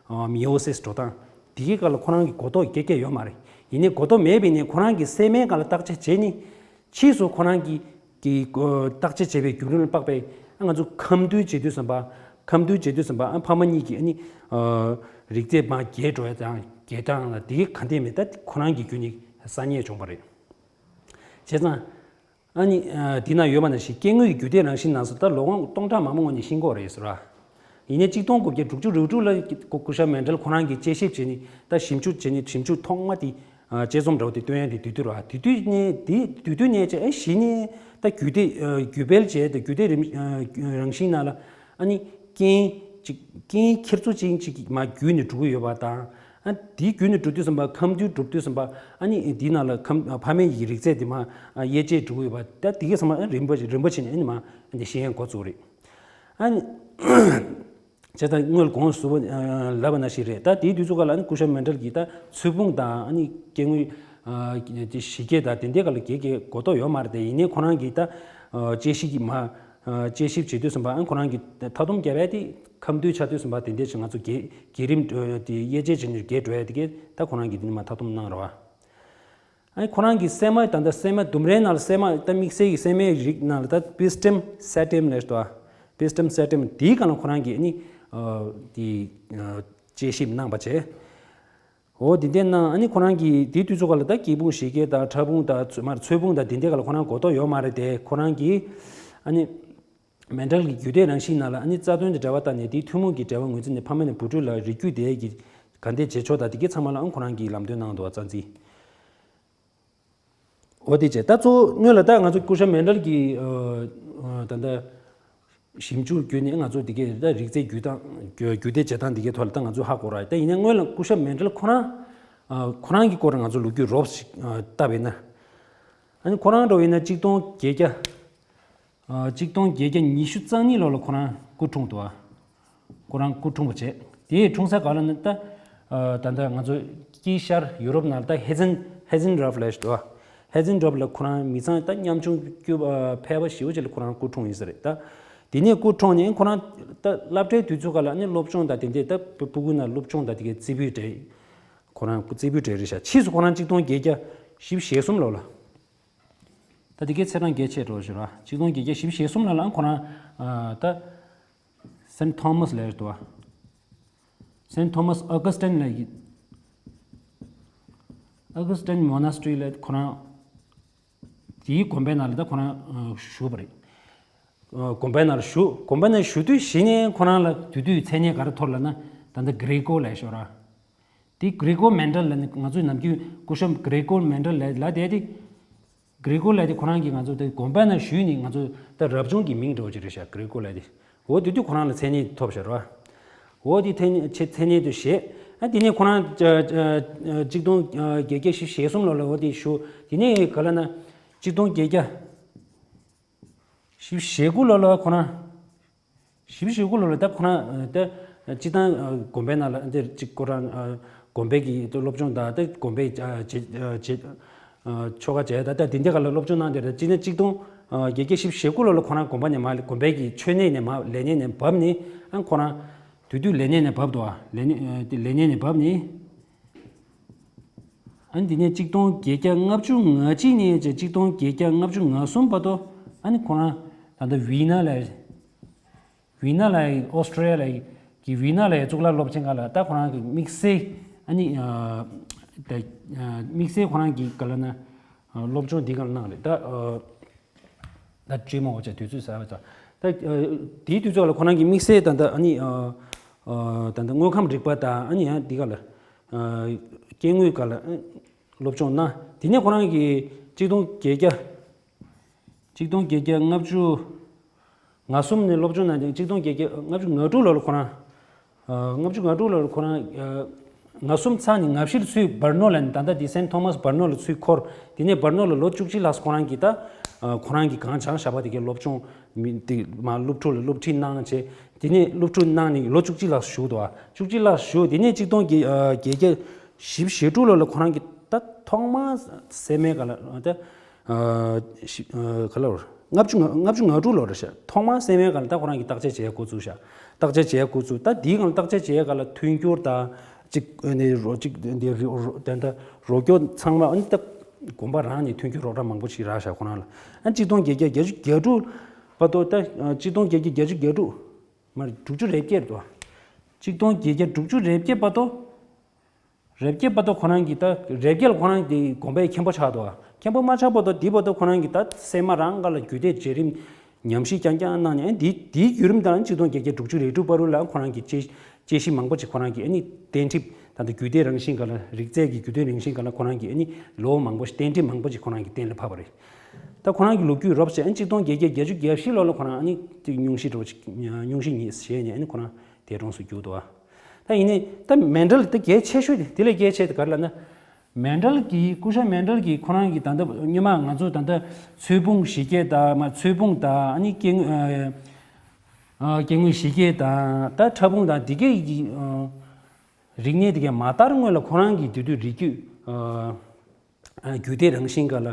ཨ་མི་ཡོ་སིས་འགྲོ་སྟངས་དེ་གའི་སྒང་ལ་ཁོ་རང་གི་གོ་རྟོགས་རྒྱས་རྒྱས་ཡོད་མ་རེད། ཡིན་ནའི་གོ་རྟོགས་མེད་པས་ནས་ཁོ་རང་གིས་སྲན་མའི་སྒང་ལ་བརྟག་དཔྱད་བྱས་ནས་ཕྱིས་སུ་ཁོ་རང་གི་གི་བརྟག་དཔྱད་བྱས་པའི་བརྒྱུད་རིམ་ལ་དཔག་པའི་ང་ཚོ་ཁམས་འདུལ་བྱེད་དུས་ཙམ་པ་ཁམས་འདུལ་བྱེད་དུས་ཙམ་པ་ཨ་ཕ་མ་གཉིས་ཀྱིས་ཨ་ནི་རིག་རྩལ་མར་རྒྱས་འགྲོ་ཡ་དང་རྒྱས་སྟངས་ལ་དེ་ག་འདྲ་མེད་ད་ཁོ་རང་གི་བརྒྱུད་ནས་གསར་རྙེད་བྱུང་བ་རེད། བྱས་ཙང་ཨ་ནི་འདི་ན་ཡོད་པ་ནང་བཞིན་སྐྱེ་དངོས་ཀྱི་རྒྱུད་སྡེ་རང་བཞིན་ནང་སོ་ད་ལོ་ངོ་སྟོང་ཕྲག་མང་པོ་སྔོན་ནས་ཤེས་ཀྱི་ཡོད་རེད་ཟེར་བ། ཡིན་ནའི་གཅིག་སྟོང་དགུ་བརྒྱ་དྲུག་ཅུ་རེ་དྲུག་ལ་སྐུ་ཞབས་མན་ཌལ་ཁོ་རང་གིས་དཔྱད་ཞིབ་བྱས་ནས་ད་ཞིབ་འཇུག་བྱས་ནས་ཞིབ་འཇུག་ཐོག་མ་དེ་དཔྱད་རྩོམ་འདྲ་བོ་དེ་བཏོན་ཡ་དེ་དེ་དུས་རེད་བ། དེ་དུས་ནས་དེ་དེ་དུས་ནས་བྱས་ཨེ་གཞི་ནས་ད་རྒྱུད་སྡེ་རྒྱུད་སྤེལ་བྱས་ཏེ་རྒྱུད་སྡེ་རིམ་རང་བཞིན་ནང་ལ་ཨ་ནི་རྐྱེན་ཅིག་རྐྱེན་འཁྱེར་ཚུལ་ཅན་ཅིག་མར་བརྒྱུད་ནས་འགྲོ་གི་ཡོད་པ་དང་། ཨ་དེའི་བརྒྱུད་ནས་འགྲོ་དུས་ཙམ་པ་ཁམས་འདུལ་འགྲུབ་དུས་ཙམ་པ་ཨ་ནི་དེའི་ནང་ལ་ཁམས་ཕ་མེས་ཀྱི་རིག་རྩལ་དེ་མར་དབྱེ་འབྱེད་འགྲོ་གི་ཡོད་པ་ད་དེ་གའི་ཚང་མ་རིམ་པ་རིམ་པ་བྱས་ནས་ཨ་ནི་མར་ཤེས་ཡོན་འགོ་བཙུགས་རེད། ཨ་ནི་བྱས་ཙང་སྔོན་གོང་ཞུས་པ་ལབ་པ་ནང་བཞིན་རེད། ད་དེའི་དུས་ཚོད་སྒང་ལ་ཨ་ནི་སྐུ་ཞབས་མན་ཌལ་གྱིས་ད་ཚོས་ཕུང་དང་ཨ་ནི་སྐྱེ་དངོས་དེ་གཞི་སྐྱེས་དང་དེ་འདྲའི་སྒང་ལ་གལ་གལ་གོ་རྟོགས་ཡོད་མ་རེད་དེ། ཡིན་ནའི་ཁོ་རང་གིས་ད་དཔྱད་ཞིབ་ཀྱི་མ་དཔྱད་ཞིབ་བྱེད་དུས་ཙམ་པ་ཨ་ཁོ་རང་གིས་མཐའ་སྡོམ་བརྒྱབ་ཡ་དེ་ཁམས་འདུལ་ཆགས་དུས་ཙམ་པ་དེ་འདྲའི་ཅིག་ང་ཚོ་བརྒྱད་བརྒྱད་རིམ་དེ་དབྱེ་འབྱེད་བྱས་ནས་བརྒྱད་འགྲོ་ཡ་དེ་གས་ད་ཁོ་རང་གིས་དེ་ནི་མ་མཐའ་སྡོམ་གནང་རེད་བ། ཨ་ཁོ་རང་གིས་སྲན་མ་ད་ལྟ་སྲན་མ་ལྡུམ་རའི་ནང་ལ་སྲན་མ་ད་དམིགས་བསལ་གྱི་སྲན་མའི་རིགས་ནང་ལ་ད་Pistum sativum་ལབ་འདུག Pistum sativum་དེའི་སྒང་ལ་ཁོ་རང་གིས་ཨ་ནི་དེ་དཔྱད་ཞིབ་གནང་པ་བྱས། འོ་དེ་འདྲ་གནང་། ཨ་ནི་ཁོ་རང་གིས་དེའི་དུས་ཚོད་སྐབས་ལ་ད་སྐྱེ་ཕུང་བཞི་སྐྱེ་དང་ཕྲ་ཕུང་དང་ཚོ་མར་ཚོས་ཕུང་དང་དེ་འདྲའི་སྐབས་ལ་ཁོ་རང་གོ་རྟོགས་ཡོད་མ་རེད་དེ། ཁོ་རང་གིས་ཨ་ནི་མེན་ཌལ་གྱི་རྒྱུད་སྡེ་རང་བཞིན་ནང་ལ་ཨ་ནི་རྩ་དོན་དང་འབྲེལ་བ་བཏགས་ནས་དེའི་ཐུན་མོང་གི་འབྲེལ་བ་ངོས་འཛིན་ནས་ཕ་མ་ནས་བུ་ཕྲུག་ལ་རིགས་རྒྱུད་དེ་གི་ག་འདྲས་བྱེད་ཕྱོགས་དང་དེ་གའི་ཚང་མ་ལའང་ཁོ་རང་གིས་ལམ་སྟོན་གནང་འདུག་བ། རྩ་འཛིན། འོ་དེ་བྱས། ད་གཙོ་བོ་སྔོན་ལ་ད་ང་ཚོ་སྐུ་ཞབས་མེན་ཌལ་གྱི་ཨ་ཨ་ད་ལྟ་ཞིབ་འཇུག་བརྒྱུད་ནས་ང་ཚོ་དེ་གའི་ད་རིགས་རྫས་བརྒྱུད་སྟངས་བརྒྱུད་བརྒྱུད་འདེད་བྱེད་སྟངས་དེ་གའི་ཐོག་ལ་ད་ང་ཚོ་ཧ་གོ་ར། ད་ཡིན་ན་སྔོན་ལ་སྐུ་ཞབས་མེན་ཌལ་ཁོ་རང་ཨ་ཁོ་རང་གི་སྐོར་ང་ཚོ་ལོ་རྒྱུས་རོབ་ཞིག་ཨ་བལྟས་པ་ཡིན་ན། ཨ་ནི་ཁོ་རང་འདྲ་བོ་ཡིན་ན་གཅིག་སྟོང་བརྒྱད་བརྒྱ་ཨ་གཅིག་སྟོང་བརྒྱད་བརྒྱ་ཉི་ཤུ་རྩ་གཉིས་ལོ་ལ་ཁོ་རང་སྐུ་འཁྲུངས་འདུག་བ། ཁོ་རང་སྐུ་འཁྲུངས་པ་བྱས། དེའི་འཁྲུངས་ས་ག་ལ་ནི་ད་ཨ་ད་ལྟ་ང་ཚོ་དཀྱིལ་ཤར་ཡུ་རོབ་ནང་ལ་ད་ཧེ་ཛེན་ཧེ་ཛེན་ཌོརཕ་ལབ་ཡ་ཞིག་འདུག་བ། ཧེ་ཛེན་ཌོརཕ་ལ་ཁོ་རང་མི་ཚང་ད་ཉམ་ཆུང་སྐྱོ་ཨ་ཕལ་པ་ཞེ་པོ་ཅིག་ལ་ཁོ་རང་སྐུ་འཁྲུངས་ཡིན་ས་རེད་ད། དེ་ནས་སྐུ་འཁྲུངས་ནས་ཁོ་རང་ད་སློབ་གྲྭའི་དུས་ཚོད་སྐབས་ལ་ནི་སློབ་སྦྱོང་དང་དེ་འདྲས་ད་སྤུ་གུ་ནང་སློབ་སྦྱོང་དང་དེ་གའི་རྩེ་ཕུད་སྤྲད། ཁོ་རང་རྩེ་ཕུད་སྤྲད་རེད་ཤག་ཕྱིས་སུ་ཁོ་རང་གཅིག་སྟོང་བརྒྱད་བརྒྱ་བཞི་བཅུ་ཞེ་གསུམ་ལོ་ལ། ད་དེ་གའི་ཚེས་གྲངས་རྒྱས་ཆེ་འགྲོ་ཞུ་ར། གཅིག་སྟོང་བརྒྱད་བརྒྱ་བཞི་བཅུ་ཞེ་གསུམ་ལ་ལའང་ཁོ་རང་ཨ་ད་སེན་ཐོ་མཱས་ལབ་ཡ་འདུག་བ། སེན་ཐོ་མཱས་ཨོ་གུ་སི་ཊིན་ལ་ཡི་ཨོ་གུ་སི་ཊིན་མོ་ན་སི་ཊི་རི་ལ་ཁོ་རང་དེའི་དགོན་པའི་ནང་ལ་ད་ཁོ་རང་ཨ་བཞུགས་པ་རེད། ཨ་དགོན་པའི་ནང་ལ་བཞུགས། དགོན་པའི་ནང་བཞུགས་དུས་གཞི་ནས་ཁོ་རང་ལ་དེ་དུས་མཚན་སྙན་ག་རེ་ཐོབ་ལབ་ན་ད་ལྟ་གྷི་རེ་ཀོ་ལབ་ཡ་ཞོ་ར། དེ་གྷི་རེ་ཀོ་མེན་ཌལ་ལབ་ནི་ང་ཚོའི་ནམ་རྒྱུན་སྐུ་ཞབས་གྷི་རེ་ཀོ་མེན་ཌལ་ལབ་ལབ་བསྡད་དེ། གྷི་རེ་ཀོ་ལབ་དེ་ཁོ་རང་གིས་ང་ཚོ་དེ་དགོན་པ་ནང་བཞུགས་ནས་ང་ཚོ་ད་རབ་བྱུང་གི་མིང་འདྲ་བོ་ཅིག་རེད་ཤག་གྷི་རེ་ཀོ་ལབ་དེ། འོ་དེ་དུས་ཁོ་རང་ལ་མཚན་སྙན་ཐོབ་ཤག་ར། འོ་དེ་མཚན་མཚན་སྙན་དུ་བཞེས། ཨ་དེ་ནས་ཁོ་རང་ཨ་ཨ་ཨ་གཅིག་སྟོང་ཨ་བརྒྱད་བརྒྱ་བཞི་བཅུ་ཞེ་གསུམ་ལོ་ལ་འོ་དེ་བཞུགས། དེ་ནས་ག་ལབ་ན་གཅིག་སྟོང་བརྒྱད་བརྒྱ་བཞི་བཅུ་ཞེ་དགུ་ལོ་ལ་ཁོ་རང་། བཞི་བཅུ་ཞེ་དགུ་ལོ་ལ་ད་ཁོ་རང་ད་སྤྱི་བཏང་དགོན་པའི་ནང་ལ་འདིར་གཅིག་ཁོ་རང་དགོན་པའི་གི་སློབ་སྦྱོང་དང་ད་དགོན་པའི་བྱེད་ཆོ་ག་བྱས་ད་ད་དེ་འདྲ་ག་ལ་སློབ་སྦྱོང་གནང་དེ་རེད། སྤྱི་ནས་གཅིག་སྟོང་བརྒྱད་བརྒྱ་བཞི་བཅུ་ཞེ་དགུ་ལོ་ལ་ཁོ་རང་དགོན་པ་ནས་མར་དགོན་པའི་གི་མཆོད་གནས་ནས་མར་ལས་གནས་ནས་བབས་ནས་ཨ་ཁོ་རང་དེ་དུས་ལས་གནས་ནས་བབས་འདུག་ཨ། ལས་གནས་ལས་གནས་ནས་བབས་ནས། ཨ་ནི་དེ་ནས་གཅིག་སྟོང་བརྒྱད་བརྒྱ་ལྔ་བཅུ་ང་གཅིག་ནས་བྱས་གཅིག་སྟོང་བརྒྱད་བརྒྱ་ལྔ་བཅུ་ང་གསུམ་བར་དུ་ཨ་ནི་ཁོ་རང་ད་ལྟ་ཝི་ན་ལ་ཝི་ན་ལ་ཨོ་སི་ཀྲི་ཡ་ལ་གི་ཝི་ན་ལ་གཙུག་ལག་སློབ་ཆེན་ཁག་ལ་ད་ཁོ་རང་གི་དམིགས་བསལ་ཨ་ནི་ད་དམིགས་བསལ་ཁོ་རང་གི་ག་ལ་ན་སློབ་སྦྱོང་འདི་ག་ལ་གནང་རེད་ད། ད་བཅོས་མ་འོ་ཅག་དུས་ཚོད་ཟ་བ་ཙང་ད་དེའི་དུས་ཚོད་ལ་ཁོ་རང་གི་དམིགས་བསལ་ད་ད་ཨ་ནི་ད་ད་དངོས་ཁམས་རིག་པ་དང་ཨ་ནི་ཡང་འདི་ག་ལ་སྐྱེ་དངོས་ག་ལ་སློབ་སྦྱོང་གནང་། དེ་ནས་ཁོ་རང་གིས་གཅིག་སྟོང་བརྒྱད་བརྒྱ་གཅིག་སྟོང་བརྒྱད་བརྒྱ་ལྔ་བཅུ་ང་གསུམ་ནས་སློབ་སྦྱོང་གནང་སྟེ་གཅིག་སྟོང་བརྒྱད་བརྒྱ་ལྔ་བཅུ་ང་དྲུག་ལོ་ལ་ཁོ་རང་ལྔ་བཅུ་ང་དྲུག་ལོར་ཁོ་རང་ང་གསུམ་ཚང་ནས་ང་བཞི་ལ་ཚུར་སྦར་ནོ་ལ་ད་ལྟ་དེ་སེན་ཐོ་མཱས་སྦར་ནོ་ལ་ཚུར་འཁོར། དེ་ནས་སྦར་ནོ་ལ་ལོ་བཅུ་གཅིག་ལྷག་ཁོ་རང་གིས་ད་ཁོ་རང་གིས་གང་སྦྱངས་བཞག་པ་དེ་གའི་སློབ་སྦྱོང་མི་དེ་མ་སློབ་ཕྲུག་ལ་སློབ་ཁྲིད་གནང་བྱས། དེ་ནས་སློབ་ཕྲུག་གནང་ནས་ལོ་བཅུ་གཅིག་ལྷག་བཞུགས་འདུག་བ། བཅུ་གཅིག་ལྷག་བཞུགས། དེ་ནས་གཅིག་སྟོང་བརྒྱད་བརྒྱད་བརྒྱ་བཞི་བཅུ་ཞེ་དྲུག་ལོ་ལ་ཁོ་རང་གིས་ད་ཐོག་མར་སད་མའི་སྒང་ལ་ད་ག་ལ་བར་ལྔ་བཅུ་ང་ལྔ་བཅུ་ང་དྲུག་ལོ་རེད་ཤག་ཐོག་མར་སད་མའི་སྒང་ལ་ད་ཁོ་རང་གིས་བརྟག་དཔྱད་བྱེད་འགོ་བཙུགས་ཤག་བརྟག་དཔྱད་བྱེད་འགོ་བཙུགས། ད་དེའི་སྒང་ལ་བརྟག་དཔྱད་བྱེད་སྒང་ལ་མཐུན་འགྱུར་དང་གཅིག་ནས་རོ་གཅིག་འདི་རོ་དེ་འདྲ་རོགས་སྐྱོར་ཚང་མ་ཨ་ནི་ད་དགོན་པ་རང་ནས་མཐུན་འགྱུར་རོགས་རམ་མང་པོ་ཞིག་རག་ཤག་ཁོ་རང་ལ། ཨ་གཅིག་སྟོང་བརྒྱད་བརྒྱ་བརྒྱད་ཅུ་གྱ་དྲུག་བར་དུ་ད་གཅིག་སྟོང་བརྒྱད་བརྒྱ་བརྒྱད་ཅུ་གྱ་དྲུག་མ་རེད་དྲུག་ཅུ་རེ་བརྒྱད་དོ། གཅིག་སྟོང་བརྒྱད་བརྒྱ་དྲུག་ཅུ་རེ་བརྒྱད་བར་དུ། རེ་བརྒྱད་བར་དུ་ཁོ་རང་གིས་ད་རེ་བརྒྱད་ལ་ཁོ་རང་གིས་དགོན་པའི་མཁན་པོ་ཆགས་འདུག་མཁན་པོ་མ་ཆགས་བར་དུ་དེའི་བར་དུ་ཁོ་རང་གིས་ད་སད་མ་རང་ག་ལ་རྒྱུད་སྡེ་བརྗེ་རིམ་ཉམས་ཞིབ་རྐྱང་རྐྱང་གནང་ནས་ཨ་དེའི་དེའི་བརྒྱུད་རིམ་དང་གཅིག་སྟོང་བརྒྱད་བརྒྱ་དྲུག་ཅུ་རེ་དྲུག་བར་དུ་ལ་ཁོ་རང་གིས་དཔྱད་དཔྱད་གཞི་མང་པོ་ཅིག་ཁོ་རང་གིས་ཨ་ནི་གཏན་འཁྲིད་ད་ལྟ་རྒྱུད་སྡེ་རང་བཞིན་ག་ལ་རིགས་རྫས་ཀྱི་རྒྱུད་སྡེ་རང་བཞིན་ག་ལ་ཁོ་རང་གིས་ཨ་ནི་ལོ་མང་པོ་ཞིག་གཏན་འཁྲིད་མང་པོ་ཅིག་ཁོ་རང་གིས་གཏན་ལ་ཕབ་པ་རེད། ད་ཁོ་རང་གི་ལོ་རྒྱུས་རོབ་ཙམ་ཨ་ནི་གཅིག་སྟོང་བརྒྱད་བརྒྱ་བརྒྱད་ཅུ་གྱ་བཞི་ལོ་ལ་ཁོ་རང་ཨ་ནི་ཅིག་སྙུང་གཞི་འདྲ་བོ་ཅིག་སྙུང་གཞི་ཉིད་བཞེས་ནས་ཨ་ནི་ཁོ་རང་འདས་གྲོངས་སུ་གྱུར་འདུག་བ། ད་ཡིན་ནའི་ད་མེན་ཌལ་ད་གལ་ཆེ་ཤོས་དེ་དེ་ལས་གལ་ཆེ་དེ་ག་རེ་ལབ་ན། མེན་ཌལ་གྱིས་སྐུ་ཞབས་མེན་ཌལ་གྱིས་ཁོ་རང་གིས་ད་ལྟ་སྔོན་མ་ང་ཚོ་ད་ལྟ་ཚོས་ཕུང་བཞི་སྐྱེ་དང་མ་ཚོས་ཕུང་དང་ཨ་ནི་སྐྱེ་དངོས་ཨ་སྐྱེ་དངོས་བཞི་སྐྱེ་དང་ད་ཕྲ་ཕུང་དང་དེ་གའི་གི་རིག་གནས་དེ་གའི་མ་དར་སྔོན་ལ་ཁོ་རང་གིས་དེ་དུས་རིགས་རྒྱུད་རྒྱུད་སྡེ་རང་བཞིན་སྒང་ལ་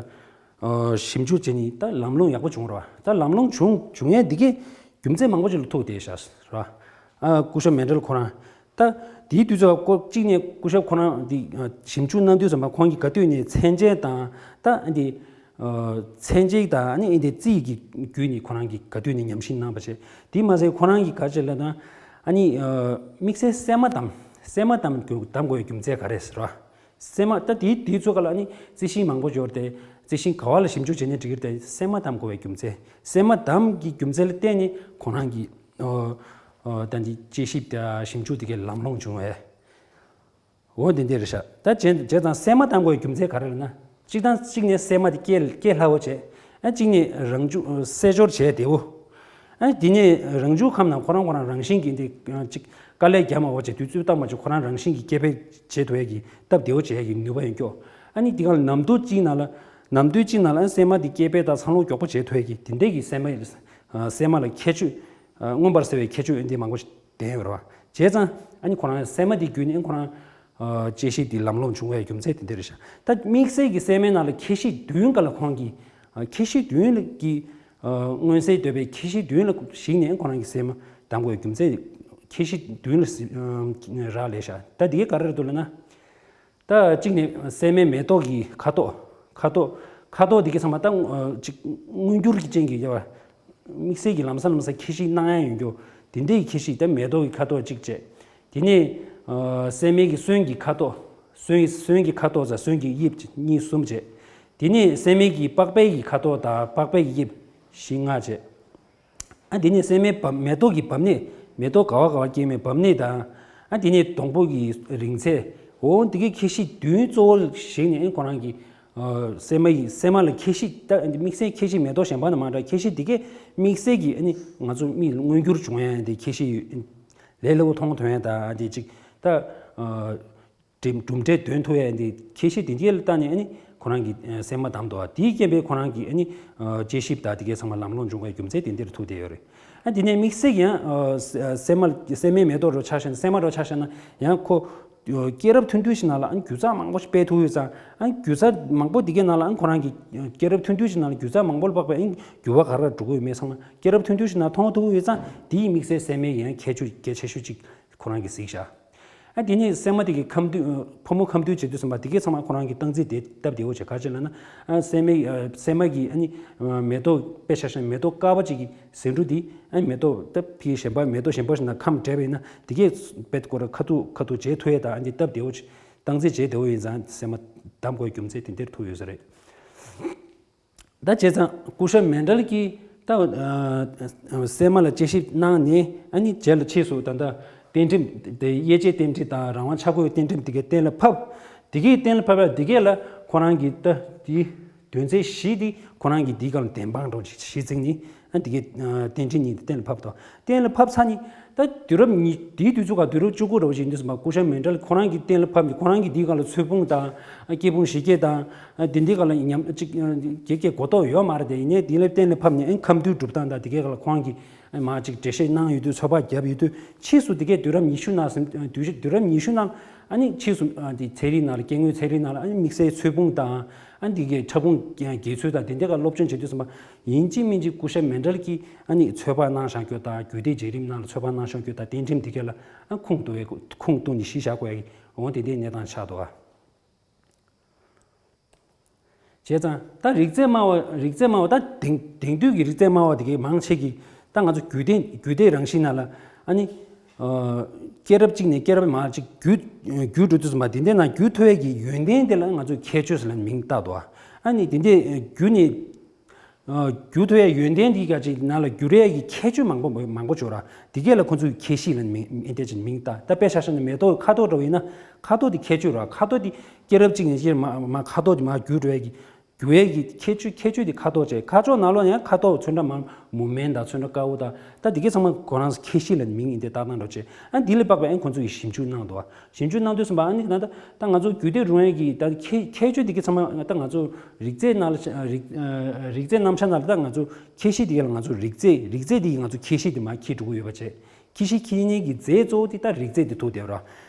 ཞིབ་འཇུག་བྱས་ནས་ད་ལམ་ལྷོང་ཡག་པོ་བྱུང་ར། ད་ལམ་ལྷོང་བྱུང་བྱུང་ཡས་འདི་གའི་རྒྱུ་མཚན་མང་པོ་ཅིག་ལ་ཐུག་བསྡད་ཤག་ར། སྐུ་ཞབས་མེན་ཌལ་ཁོ་རང་ད་དེའི་དུས་ཚོད་ཀོ་གཅིག་ནས་སྐུ་ཞབས་ཁོ་རང་འདི་ཞིབ་འཇུག་གནང་དུས་ཙམ་པ་ཁོང་གིས་ག་དུས་ནས་མཚན་བྱེད་དང་ད་འདི་མཚན་བྱེད་དང་ཨ་ནི་འདི་རྩིས་ཀྱི་བརྒྱུད་ནས་ཁོ་རང་གིས་ག་དུས་ནས་ཉམས་ཞིབ་གནང་བ་བྱས། དེ་མ་ཟད་ཁོ་རང་གིས་ག་ཅི་ལབ་ན་ཨ་ནི་དམིགས་བསལ་སད་མ་དང་ སྲན་མ་བསྡམ་དགོས་བསྡམ་དགོས་པའི་རྒྱུ་མཚན་ག་རེ་ཟེར་བ། སྲན་མ་ད་དེའི་དེའི་ཚོ་ག་ལ་ནི་རྩི་ཤིང་མང་པོ་འབྱོར་ཏེ་རྩི་ཤིང་ག་བ་ལ་ཞིབ་འཇུག་བྱས་ནས་འགྲིག་གི་རེད་དེ། སྲན་མ་བསྡམ་དགོས་པའི་རྒྱུ་མཚན། སྲན་མ་བསྡམ་གྱི་རྒྱུ་མཚན་ལ་བརྟེན་ནས་ཁོ་རང་གི་ཨོ་ཨོ་ད་འདི་དཔྱད་ཞིབ་དང་ཞིབ་འཇུག་དེ་གའི་ལམ་ལྷོང་བྱུང་བས། འོ་དེ་འདྲ་རེད་ཤག་ད་བྱས་བྱས་ཙང་སྲན་མ་བསྡམ་དགོས་པའི་རྒྱུ་མཚན་ག་རེ་ལབ་ན། གཅིག་དང་གཅིག་ནས་སྲན་མ་དེ་སྐྱེ་སྐྱེ་སླ་བོ་བྱས། ཨ་གཅིག་ནས་རང་བྱུང་སྲེས་སྦྱོར་བྱས་བདེ་བོ། ཨ་དེ་ནས་རང་བྱུང་ཁམས་ནང་ཁོ་རང་ཁོ་རང་རང་བཞིན་གྱིས་འདི་གཅིག་དཀའ་ལས་རྒྱག་མ་དགོས་བྱས། དུས་ཚོད་བཏང་མ་བྱས་ཁོ་རང་རང་བཞིན་གྱིས་སྐྱེ་འཕེལ་བྱེད་ཐུབ་ཡས་ཀྱི་སྟབས་བདེ་བོ་བྱེད་ཡས་ཀྱི་ནུས་པ་ཡོད་ཀྱོག་ཨ་ནི་དེ་ག་ལ་ནམ་དུས་གཅིག་ནང་ལ་ནམ་དུས་གཅིག་ནང་ལ་ཨ་སྲན་མ་དེ་སྐྱེ་འཕེལ་དང་འཚར་ལོངས་མགྱོགས་པོ་བྱེད་ཐུབ་ཡས་ཀྱི་དེ་འདྲས་ཀྱི་སྲན་མ་སྲན་མ་ལ་ཁྱད་ཆོས་མངོན་པར་གསལ་བའི་ཁྱད་ཆོས་འདི་མང་པོ་ཞིག་ལྡན་ཡོད་རེད་བ། བྱས་ཙང་ཨ་ནི་ཁོ་རང་སྲན་མ་དེ་བརྒྱུད་ནས་ཁོ་རང་དཔྱད་ཞིབ་དེ་ལམ་ལྷོང་བྱུང་བའི་རྒྱུ་མཚན་དེ་འདྲ་རེད་ཤག་ད་དམིགས་བསལ་གྱི་སྲན་མའི་ནང་ལ་ཁྱད་གཤིས་བདུན་སྒང་ལ་ཁོང་གིས་ཁྱད་གཤིས་བདུན་གྱི་མངོན་གསལ་དོད་པའི་ཁྱད་གཤིས་བདུན་ལ་གཞིགས་ནས་ཁོ་རང་གིས་སྲན་མ་བསྡམ་དགོས་པའི་རྒྱུ་མཚན་ཁྱད་གཤིས་བདུན་ལ་རག་ལས་ཤག་ད་དེ་ག་རེ་རེད་འདུག་ལབ་ན། ད་གཅིག་ནས་སྲན་མའི་མེ་ཏོག་གི་ཁ་དོག་ཁ་དོག་ཁ་དོག་འདི་གའི་ཚང་མ་ད་གཅིག་མངོན་འགྱུར་གྱི་རྐྱེན་གྱིས་ཡ་དམིགས་བསལ་གྱི་ལམ་སང་ལམ་སང་ཁྱད་གཤིས་སྣང་ཡ་ཡོད་རྒྱུ་དེ་འདྲའི་ཁྱད་གཤིས། ད་མེ་ཏོག་གི་ཁ་དོག་གཅིག་བྱས། དེ་ནས་སྲན་མའི་གི་སོན་གྱི་ཁ་དོག་སོན་སོན་གྱི་ཁ་དོག་ཙམ་སོན་གྱི་དབྱིབས་གཉིས་གསུམ་བྱས། དེ་ནས་སྲན་མའི་གི་པགས་པའི་གི་ཁ་དོག་དང་པགས་པའི་གི་དབྱིབས་བཞི་ལྔ་བྱས། ཨ་དེ་ནས་སྲན་མའི་བབ་མེ་ཏོག་གི་བབ་སྣེ། མེ་ཏོག་ག་བ་ག་བ་སྐྱེས་མའི་བབ་སྣེ་དང་། ཨ་དེ་ནས་སྡོང་པོ་གི་རིང་ཚད། འོ་དེ་གའི་ཁྱད་གཤིས་བདུན་གཙོ་བོ་གཞིགས་ནས་ཨ་ཁོ་རང་གི་སྲན་མ་ཡི་སྲན་མ་ལ་ཁྱད་གཤིས་ད་དམིགས་བསལ་ཁྱད་གཤིས་མེ་ཏོག་གཞན་པ་དང་མ་འདྲ་ཁྱད་གཤིས་དེ་གའི་དམིགས་བསལ་གྱི་ཨ་ནི་ང་ཚོ་མིག་ལ་མངོན་འགྱུར་བྱུང་ཡ་དེ་ཁྱད་གཤིས་ལས་སླ་པོ་མཐོང་ཐུབ་ཡ་ད་དེ་གཅིག་ད། གྲུབ་འབྲས་འདོན་ཐུབ་ཡ་འདི་ཁྱད་གཤིས་དེ་འདྲའི་ལ་བལྟས་ནས་ཨ་ནི་ཁོ་རང་གི་སྲན་མ་བསྡམས་འདུག་དེའི་རྐྱེན་པས་ཁོ་རང་གི་ཨ་ནི་དཔྱད་ཞིབ་དང་དེ་གའི་ཚང་མ་ལམ་ལྷོང་བྱུང་བའི་རྒྱུ་མཚན་དེ་འདིར་ཐུག་བསྡད་ཡོད་རེད། ཨ་དེ་ནས་དམིགས་བསལ་ཡང་སྲན་མ་སྲན་མའི་མེ་ཏོག་རུ་ཆ་བཞག་ན་སྲན་མ་རུ་ཆ་བཞག་ན་ཡང་ཁོ་སྐྱེས་རབས་ཐུང་ཐུང་ཞིག་ནང་ལ་ཨ་ནི་རྒྱུ་ཚ་མང་པོ་ཞིག་སྤེལ་ཐུབ་ཡོད་ཙང་ཨ་ནི་རྒྱུ་ཚ་མང་པོ་དེ་གའི་ནང་ལ་ཨ་ནི་ཁོ་རང་གི་སྐྱེས་རབས་ཐུང་ཐུང་ཞིག་ནང་ལ་རྒྱུ་ཚ་མང་པོ་ལ་དཔག་པའི་ཨ་ནི་འགྱུར་བ་ག་རེ་འགྲོ་གི་ཡོད་མེད་ཚང་མ་སྐྱེས་རབས་ཐུང་ཐུང་ཞིག་ནང་མཐོང་ཐུབ་ཡོད་ཙང་དེའི་དམིགས་བསལ་སྲན་མའི་ཡང་ཁྱད་ཆོས་གལ་ཆེ་ཤོས་གཅིག་ཁོ་རང་གིས་གཟིགས་བཞག་ཨ་དེ་ནས་སྲན་མ་དེ་གི་ཁམས་འདུས་ཕོ་མོ་ཁམས་འདུས་བྱེད་དུས་ཙམ་པ་དེ་གའི་ཚང་མ་ཁོ་རང་གིས་སྟངས་འཛིན་དེ་སྟབས་བདེ་བོ་བྱས། ག་ཅི་ལབ་ན་ཨ་སྲན་མའི་ཨ་སྲན་མ་གི་ཨ་ནི་མེ་ཏོག་དཔེ་ཆ་བཞག་ན་མེ་ཏོག་དཀར་པོ་གཅིག་གི་ཟེའུ་འབྲུ་དེ་ཨ་མེ་ཏོག་ད་ཕི་གཞན་པ་མེ་ཏོག་གཞན་པ་ཞིག་ནང་ཁམས་འདྲེས་པ་ཡིན་ན་དེ་གའི་དཔེ་ཁོ་རང་ཁ་ཐུག་ཁ་ཐུག་བྱེད་ཐུབ་ཡས་དང་ཨ་འདི་སྟབས་བདེ་བོ་བྱས་སྟངས་འཛིན་བྱེད་བདེ་བོ་ཡིན་ཙང་སྲན་མ་བསྡམ་དགོས་རྒྱུ་མཚན་དེ་འདིར་ཐུག་ཡོད་ས་རེད། ད་བྱས་ཙང་སྐུ་ཞབས་མན་ཌལ་གྱིས་ད་ཨ་སྲན་མ་ལ་དཔྱད་ཞིབ་གནང་ནས་ཨ་ནི་རྗེས་ལ་ཕྱིས་སུ་ད་ལྟ་རྟེན་འབྲེལ་དེ་དབྱེ་བྱེད་རྟེན་འབྲེལ་དང་རང་དབང་ཆ་བགོས་རྟེན་འབྲེལ་དེ་གའི་གཏན་ལ་ཕབ། དེ་གའི་གཏན་ལ་ཕབ་ཡ་དེ་གའི་ལ་ཁོ་རང་གིས་ད་དེའི་དོན་ཚན་བཞི་དེ་ཁོ་རང་གིས་དེའི་སྒང་ལ་བདེན་དཔང་འགྲོ་གཞི་བརྩིས་ནས་ཨ་དེ་གའི་ཨ་རྟེན་འབྲེལ་གཉིས་དེ་གཏན་ལ་ཕབ་དོ། གཏན་ལ་ཕབ་ཚར་ནས་ད་དུས་རབས་ཉི་དེའི་དུས་ཚོད་ཀ་དུས་རབས་བཅུ་དགུ་རེད་བ་ཞིག་འདུག་སེ་མ་སྐུ་ཞབས་མན་ཌལ་ཁོ་རང་གིས་གཏན་ལ་ཕབ་ནས་ཁོ་རང་གིས་འདིའི་སྒང་ལ་ཚོས་ཕུང་དང་སྐྱེས་ཕུང་གཞི་སྐྱེས་དང་དེ་འདིའི་སྒང་ལ་ཉམས་གཅིག་གེ་གེ་གོ་རྟོགས་ཡོད་མ་རེད་དེ། ཡིན་ནའི་དེ་ལ་གཏན་ལ་ཕབ་ནས་ཨ་ཁམས་འདུས་གྲུབ་སྟངས་དང་དེ་གའི་སྒང་ལ་ཁོ་རང་གིས་མ་གཅིག་འགྲེལ་བཤད་གནང་ཡོད་དུས་ཚོད་དཔག་བརྒྱབ་ཡོད་དུས་ཕྱིས་སུ་དེ་གའི་དུས་རབས་ཉི་ཤུ་ནང་ཟིན་དུས་དུས་རབས་ཉི་ཤུ་ནང་ཨ་ནི་ཕྱིས་སུ་དེ་ཚན་རིག་ནང་ལ་སྐྱེ་དངོས་ཚན་རིག་ནང་ལ་ཨ་ནི་དམིགས་བསལ་ཚོས་ཕུང་དང་ཨ་ནི་དེ་གའི་ཕྲ་ཕུང་འགྱེད་ཚུལ་དང་དེ་འདྲའི་སྒང་སློབ་སྦྱོང་བྱེད་དུས་ཙམ་པ། ཡིན་གཅིག་མིན་གཅིག་སྐུ་ཞབས་མན་ཌལ་གྱིས་ཨ་ནི་ཚོད་དཔག་གནང་བཞག་རྒྱུ་དང་རྒྱུད་སྡེ་བརྒྱུད་རིམ་ནང་ལ་ཚོད་དཔག་གནང་བཞག་རྒྱུ་དང་རྟེན་ཁྲིམས་འདི་གས་ལ་ཨ་ཁུངས་གཏུགས་པའི་ཁུངས་གཏུགས་ནས་གཞི་བཞག་དགོས་ཡ་གི་འོ་དེ་འདྲའི་གནས་སྟངས་ཆགས་འདུག་ཨ། བྱས་ཙང་ད་རིགས་རྫས་སྨྲ་བ་རིགས་རྫས་སྨྲ་བ་ད་དེང་དེང་དུས་ཀྱི་རིགས་རྫས་སྨྲ་བ་དེ་གས་མང་ཆེ་གིས་ད་ང་ཚོ་རྒྱུད་སྡེ་རྒྱུད་སྡེ་རང་བཞིན་ནང་ལ་ཨ་ནི་སྐྱེས་རབས་གཅིག་ནས་སྐྱེས་རབས་མ་གཅིག་བརྒྱུད་བརྒྱུད་འགྲོ་དུས་ཙམ་པ་དེ་འདྲའི་ནང་བརྒྱུད་ཐུབ་ཡ་གི་ཡོན་ཏན་དེ་ལ་ང་ཚོས་ཁྱད་ཆོས་ཟེར་ལ་མིང་བཏགས་འདུག་ཨ་ནི་དེ་འདྲའི་བརྒྱུད་ནས། རྒྱུ་ཐོག་ཡའི་ཡོན་ཏན་འདི་ག་ཅིག་ནང་ལ་འགྱུར་ཡས་ཀྱི་ཁྱད་ཆོས་མང་པོ་མང་པོ་འབྱོར་ར། འདི་གས་ལ་ཁོ་ཚོས་ཁྱད་གཤིས་ལ་མིང་ཨེ་འདྲ་ཅིག་མིང་བཏགས། ད་དཔེ་ཆ་བཞག་ན་མེ་ཏོག་ཁ་དོག་འདྲ་བོ་ཡིན་ན་ཁ་དོག་དེ་ཁྱད་ཆོས་ར། ཁ་དོག་དེ་སྐྱེས་རབས་གཅིག་ནས་སྐྱེས་མ་མ་ཁ་དོག་དེ་མར་འགྱུར་འགྲོ་ཡས་ཀྱི་འགྱུར་ཡས་ཀྱི་ཁྱད་ཆོས་ཁྱད་ཆོས་དེ་ཁ་དོག་བྱས། ཁ་ཕྱོགས་ནང་ལོགས་ནས་ཁ་དོག་ཚོན་ཁྲ་མ་མུ་མེན་དང་ཚོན་ཁྲ་དཀར་པོ་དང་ད་འདི་གས་ཚང་མ་ཁོ་རང་ཁྱད་གཤིས་ལ་མིང་ཨེ་འདྲ་བཏགས་སྟངས་འདྲ་བོ་བྱས། ཨ་འདི་ལས་དཔག་པའི་ཨ་ཁོ་ཚོ་ཡིས་ཞིབ་འཇུག་གནང་འདུག་བ། ཞིབ་འཇུག་གནང་དུས་ཙམ་པ་ཨ་ནི་ད་ད་ང་ཚོ་རྒྱུད་སྡེ་རུང་བའི་གི་ད་ཁྱད་ཁྱད་ཆོས་འདི་གི་ཚང་མ་ད་ང་ཚོ་རིགས་རྫས་ནང་ལ་རིགས་རིགས་རྫས་རྣམ་གཞག་ནང་ལ་ད་ང་ཚོ་ཁྱད་གཤིས་འདི་ག་ལ་ང་ཚོ་རིགས་རྫས་རིགས་རྫས་འདི་གི་ང་ཚོ་ཁྱད་གཤིས་འདི་མར་འཁྱེར་འགྲོ་གི་ཡོད་པ་བྱས། ཁྱད་གཤིས་འཁྱེར་མཁན་གྱི་རྫས་གཙོ་བོ་འདི་ད་རིགས་རྫས་འདི་ཐུག་བསྡད་ར།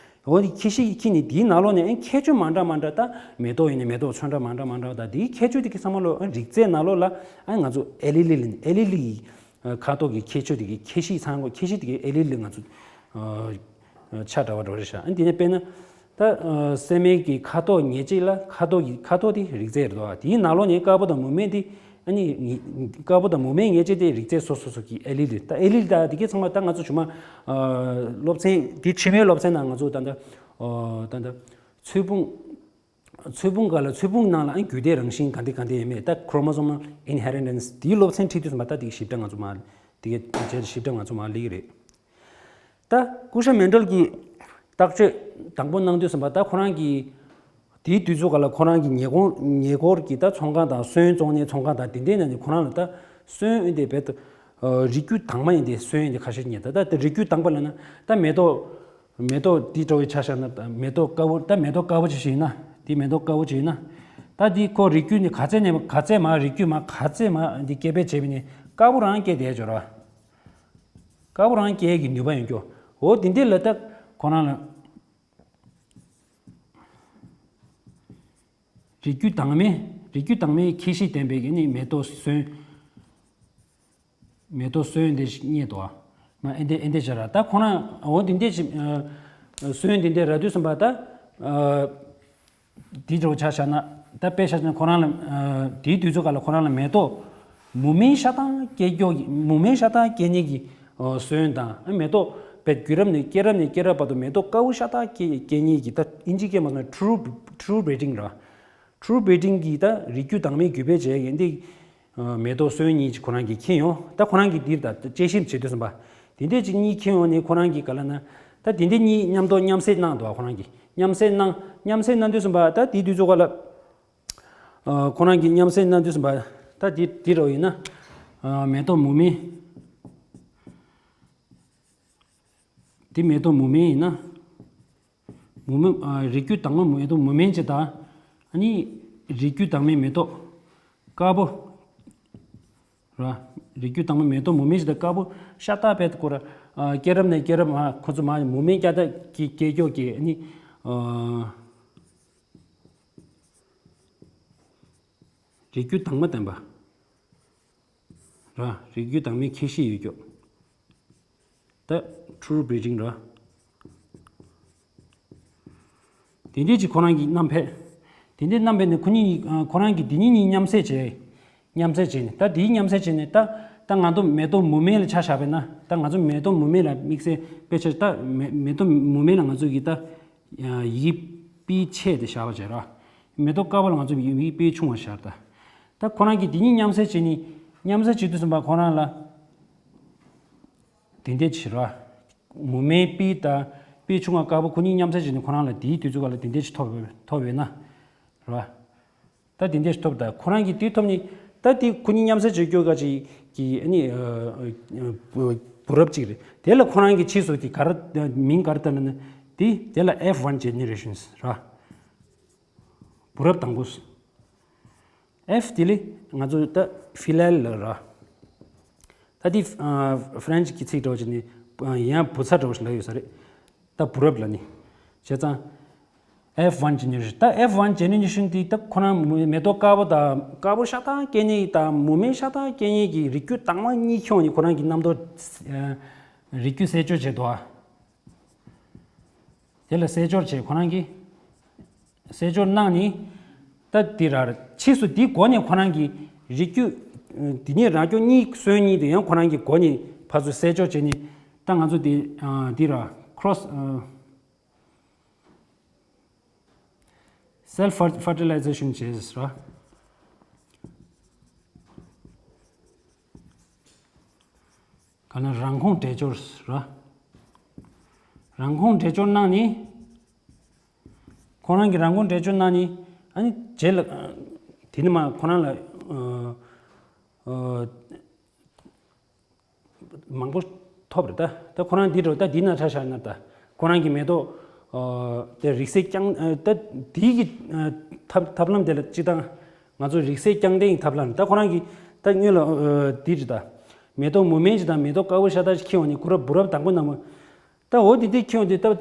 འོ་འདི་ཁྱད་གཤིས་ཀྱི་འཁྱེར་ནས་འདིའི་ནང་ལོགས་ནས་ཨ་ཁྱད་ཆོས་མ་འདྲ་མ་འདྲ་ད་མེ་ཏོག་ཡིན་ནའི་མེ་ཏོག་ཚོན་ཁྲ་མ་འདྲ་མ་འདྲ་ད་འདིའི་ཁྱད་ཆོས་འདི་གི་ཚང་མ་ལོ་ཨ་རིགས་རྫས་ནང་ལོགས་ལ་ཨ་ང་ཚོ་ཨེ་ལི་ལི་ལིན་ཨེ་ལི་ལི་ཡི་ཁ་དོག་གི་ཁྱད་ཆོས་དེ་གི་ཁྱད་གཤིས་ཚང་གོ་ཁྱད་གཤིས་དེ་གི་ཨེ་ལི་ལི་ང་ཚོ་ཆ་འདྲ་བ་འདྲ་བོ་རེད་ཤག་ཨ་དེ་ནས་དཔེར་ན་ད་སྲན་མའི་གི་ཁ་དོག་ཉེར་གཅིག་ལ་ཁ་དོག་གི་ཁ་དོག་དེ་རིགས་རྫས་རེད་དོ། དེའི་ནང་ལོགས་ནས་དཀར་པོ་དང་མུ་མེན་དེ་ ཨ་ནི་དཀར་པོ་དང་མུ་མེན་ངེས་བྱེད་དེ་རིགས་རྫས་སོ་སོ་སོ་གི་ཨེ་ལི་ལི། ད་ཨེ་ལི་ལི་ད་དེ་གའི་ཚང་མ་ད་ང་ཚོ་ཞུ་མ་སློབ་ཚན་དེ་ཕྱི་མའི་སློབ་ཚན་ནང་ང་ཚོ་ད་ད་ད་ད་ཚོས་ཕུང་ཚོས་ཕུང་ག་ལ་ཚོས་ཕུང་ནང་ལ་ཨ་རྒྱུད་སྡེ་རང་བཞིན་ག་འདི་ག་འདི་ཡིན་མེད། ད་chromosomal inheritance དེའི་སློབ་ཚན་ཁྲིད་དུས་ཙམ་པ་ད་དེ་གི་ཞིབ་ཕྲ་ང་ཚོ་མ་དེ་གའི་ཞིབ་ཕྲ་ང་ཚོ་མ་ལས་ཀྱི་རེད། ད་ཀུ་ཤ་མེན་ཌལ་གྱིས་བརྟག་དཔྱད་དང་པོ་གནང་དུས་ཙམ་པ་ད་ཁོ་རང་གིས་དེའི་དུས་ཚོད་ག་ལ་ཁོ་རང་གི་ཉེ་འཁོར་ཉེ་འཁོར་གྱི་ད་ཚོང་ཁང་དང་སོན་བཙོང་མཁན་ཚོང་ཁང་དང་དེ་འདྲའི་ནང་ནས་ཁོ་རང་ལ་ད་སོན་ཨེ་འདི་རྦད་དེ་རིགས་རྒྱུད་དྭངས་མ་ཡིན་ཏེ་སོན་ཡིན་ཏེ་ཁ་ཤས་རྙེད། ད་ད་རིགས་རྒྱུད་དྭངས་པ་ལབ་ན་ད་མེ་ཏོག་མེ་ཏོག་འདི་འདྲ་བའི་ཆ་བཞག་ན་ད་མེ་ཏོག་དཀར་པོ། ད་མེ་ཏོག་དཀར་པོ་ཅིག་ཞིག་ཡིན་ན་འདི་མེ་ཏོག་དཀར་པོ་ཅིག་ཡིན་ན་ད་འདི་ཁོ་རིགས་རྒྱུད་ནི་ག་ཚད་ནས་ག་ཚད་མ་རིགས་རྒྱུད་མ་ག་ཚད་མ་འདི་སྐྱེ་འཕེལ་བྱས་པ་ནས་དཀར་པོ་རང་སྐྱེ་བསྡད་ཡོད་རེད་བ། དཀར་པོ་རང་སྐྱེ་གི་ནུས་པ་ཡོད་རྒྱུ། འོ་དེ་འདྲ་ལ་ད་ཁོ་རང་ལ་རིགས་རྒྱུད་དྭངས་མའི་རིགས་རྒྱུད་དྭངས་མའི་ཁྱད་གཤིས་ལྡན་པའི་གི་ནི་མེ་ཏོག་སོན་མེ་ཏོག་སོན་འདི་རྙེད་དོ། མ་ཨེ་འདི་ཨེ་འདི་བྱ་ར་ད་ཁོ་རང་འོ་འདི་འདི་ཞིག་སོན་འདི་འདི་ར་དུས་ཙམ་པ་ད། དེའི་འགྲོ་ཆ་བཞག་ན་ད་དཔེ་ཆ་བཞག་ན་ཁོ་རང་ལ་དེའི་དུས་ཚོད་ག་ལ་ཁོ་རང་ལ་མེ་ཏོག་མུ་མེན་ཤ་སྟག་སྐྱེ་རྒྱུ་མུ་མེན་ཤ་སྟག་སྐྱེ་ནི་གི་སོན་དང་མེ་ཏོག་བེད་རྒྱུད་རབས་ནས་སྐྱེ་རབས་ནས་སྐྱེ་རབས་བར་དུ་མེ་ཏོག་དཀར་པོ་ཤ་སྟག་སྐྱེ་སྐྱེ་ནི་གི་ད་ཨིན་ཇི་སྐད་མ་སོང་true true breeding ར། true breeding གི་ད་རིགས་རྒྱུད་དྭངས་མའི་རྒྱུད་སྤེལ་བྱས་ཡིན་ཏེ། མེ་ཏོག་སོན་གཉིས་ཀྱི་ཁོ་རང་གིས་མཁྱེན་ཡོང་། ད་ཁོ་རང་གིས་འདིར་ད་དཔྱད་ཞིབ་བྱེད་དུས་ཙམ་པ། དེ་འདྲས་ཅིག་གཉིས་མཁྱེན་ཡོང་ནས་ཁོ་རང་གིས་ག་ལ་ན། ད་དེ་འདྲས་གཉིས་མཉམ་དུ་མཉམ་བསྲེས་གནང་འདུག་ཁོ་རང་གིས་མཉམ་བསྲེས་གནང་། མཉམ་བསྲེས་གནང་དུས་ཙམ་པ་ད་དེའི་དུས་ཚོད་ག་ལ། ཁོ་རང་གིས་མཉམ་བསྲེས་གནང་དུས་ཙམ་པ། ད་དེ་དེ་རོ་ཡིན་ན། མེ་ཏོག་མུ་མེན། དེ་མེ་ཏོག་མུ་མེན་ཡིན་ན། མུ་མེན། ཨ། རིགས་རྒྱུད་དྭངས་མ་མེ་ཏོག་མུ་མེན་ཅིག་དང་། ཨ་ནི། རིགས་རྒྱུད་དྭངས་མའི་མེ་ཏོག་དཀར་པོ། ར། རིགས་རྒྱུད་དྭངས་མ་མེ་ཏོག་མུ་མེན་ཅིག་དང་དཀར་པོ་ཤ་སྟག་པད་ཀོ་ར། ཨ། སྐྱེ་རབས་ནས་སྐྱེ་རབས་མ་ཁོ་ཚོ་མ་མུ་མེན་སྐྱ་སྟག་གི་སྐྱེ་སྐྱོ་གི་ཨ་ནི། ཨ། རིགས་རྒྱུད་དྭངས་མ་ལྡན་པ། ར། རིགས་རྒྱུད་དྭངས་མའི་ཁྱད་གཤིས་ཡོད་ཀྱོག་ད་true breeding ར། དེ་འདྲས་ཀྱི་ཁོ་རང་གི་རྣམ་ཕེབས། དེ་འདྲས་རྣམ་ཕེབས་ནས་ཁོ་གཉིས་ཁོ་རང་གི་དེ་གཉིས་གཉིས་མཉམ་བསྲེས་བྱས། མཉམ་བསྲེས་བྱས་ནས་ད་དེའི་མཉམ་བསྲེས་བྱས་ནས་ད་ད་ང་ཚོ་མེ་ཏོག་མུ་མེན་ལ་ཆ་བཞག་པས་ན་ད་ང་ཚོ་མེ་ཏོག་མུ་མེན་ལ་དམིགས་བསལ་དཔེ་ཆ་ད་མེ་མེ་ཏོག་མུ་མེན་ལ་ང་ཚོ་གི་ད་ཡི་གེ་པི་ཆེ་དེ་བཞག་པ་བྱས་ར། མེ་ཏོག་དཀར་པོ་ལ་ང་ཚོ་ཡི་གེ་པི་ཆུང་བ་བཞག་ད། ད་ཁོ་རང་གི་དེ་གཉིས་མཉམ་བསྲེས་བྱས་ནས་མཉམ་བསྲེས་བྱེད་དུས་ཙམ་པ་ཁོ་རང་ལ། དེ་འདྲས་ཅིག་ར། མུ་མེན་པི་དང་པི་ཆུང་བ་དཀར་པོ་ཁོ་གཉིས་མཉམ་བསྲེས་བྱས་ནས་ཁོ་རང་ལ་དེའི་དུས་ཚོད་ག་ལ་དེ་འདྲས་ཅིག་ཐོབ་ཐོབ་ཡོད་ན། ར། ད་དེ་འདྲས་ཅིག་ཐོབ་ད་ཁོ་རང་གིས་དེ་ཐོབ་ནས་ད་དེ་ཁོ་གཉིས་མཉམ་བསྲེས་བྱེད་རྒྱུ་ག་ཅིག་གི་ཨ་ནི། བུ་རབས་ཅིག་རེད། དེ་ལ་ཁོ་རང་གིས་ཕྱིས་སུ་དེ་ག་རེ་མིང་ག་རེ་བཏགས་ལབ་ན་དེ་དེ་ལ་F one generations ར། བུ་རབས་དང་པོ། F དེ་ལས་ང་ཚོ་ད་ཕི་ལལ་ལ་ར། ད་དེ་ཨ་French གི་ཚིག་འདྲ་བོ་ཅིག་ནི་ཡང་བུ་ཚ་འདྲ་བོ་ཞིག་ལབ་ཡོད་ས་རེད། ད་བུ་རབས་ལ་ནི། བྱས་ཙང་། F one generation ད་F one generation དེ་ད་ཁོ་རང་མེ་མེ་ཏོག་དཀར་པོ་དང་དཀར་པོ་ཤ་སྟག་སྐྱེ་ནི་དང་མུ་མེན་ཤ་སྟག་སྐྱེ་ནི་གི་རིགས་རྒྱུད་དྭངས་མ་གཉིས་ཁྱོངས་ནས་ཁོ་རང་གི་རྣམ་རྟོག་ཨ་རིགས་རྒྱུད་རྩད་གཅོད་བྱས་འདུག་ཨ། དེ་ལ་རྩད་གཅོད་བྱས་ཁོ་རང་གིས། རྩད་གཅོད་གནང་ནི། ད་འདི་ར་ཕྱིས་སུ་འདི་སྒོ་ནས་ཁོ་རང་གི་རིགས་རྒྱུད། འདི་ཉིད་རང་སྐྱོང་གཉིས་སོན་གཉིས་དེ་ཡང་ཁོ་རང་གི་སྒོ་ནས་ཕར་ཚུར་རྩད་གཅོད་བྱས་ནི། ད་ང་ཚོ་འདི་འདི་ར་cross self fertilization བྱས་ར། ག་ན་རང་ཁོངས་འདྲེས་སྦྱོར་ར། རང་ཁོངས་འདྲེས་སྦྱོར་གནང་ནི། ཁོ་རང་གི་རང་ཁོངས་འདྲེས་སྦྱོར་གནང་ནི། ཨ་ནི་རྗེས་ལ་དེ་ནི་མ་ཁོ་རང་ལ་མང་པོ་ཐོབ་རེད་ད། ད་ཁོ་རང་འདི་འགྲོ་ད་འདི་ན་ཆ་བཞག་ན་ད་ཁོ་རང་གི་མེ་ཏོག་དེ་རིགས་སྲས་རྐྱང་ད་དེའི་གི་ཐབས་ཐབས་ལམ་དེ་ལ་སྤྱི་བཏང་ང་ཚོ་རིགས་སྲས་རྐྱང་ལྡན་གྱི་ཐབས་ལམ་ད་ཁོ་རང་གི་ད་སྔོན་ལ་འདི་རེད་ད། མེ་ཏོག་མུ་མེན་ཅིག་དང་མེ་ཏོག་དཀར་པོ་ཤ་སྟག་ཅིག་ཁྱེར་ཡོང་ནས་ཁོ་ར་བུ་རབས་དང་པོ་ནང་མ། ད་འོ་དེ་དེ་ཁྱེར་ཡོང་དེ་ད།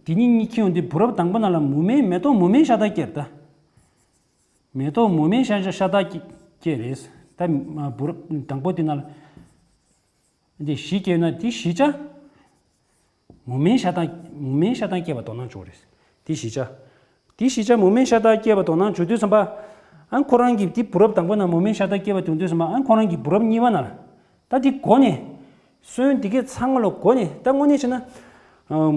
དེ་གཉིས་གཉིས་ཁྱེར་ཡོང་དེ་བུ་རབས་དང་པོ་ནང་ལ་མུ་མེན་མེ་ཏོག་མུ་མེན་ཤ་སྟག་སྐྱེས་རེད་ད། མེ་ཏོག་མུ་མེན་ཤ་སྟག་སྐྱེས་རེད། ད་བུ་རབས་དང་པོ་དེ་ནང་ལ། དེ་བཞི་སྐྱེས་ན་དེ་བཞི་ཆ། མུ་མེན་ཤ་སྟག་མུ་མེན་ཤ་སྟག་སྐྱེས་པ་དོ་སྣང་བྱུང་རེད། དེ་བཞི་ཆ། དེ་བཞི་ཆ་མུ་མེན་ཤ་སྟག་སྐྱེས་པ་དོ་སྣང་བྱུང་དུས་ཙམ་པ། ཨ་ཁོ་རང་གིས་དེ་བུ་རབས་དང་པོ་ནང་མུ་མེན་ཤ་སྟག་སྐྱེས་པ་དེ་དུས་ཙམ་པ་ཨ་ཁོ་རང་གིས་བུ་རབས་གཉིས་པ་ནང་ལ་ད་དེ་གོ་ནས་སོན་དེ་གས་ཚང་མ་ལ་གོ་ནས་ད་དངོས་གནས་བྱས་ན་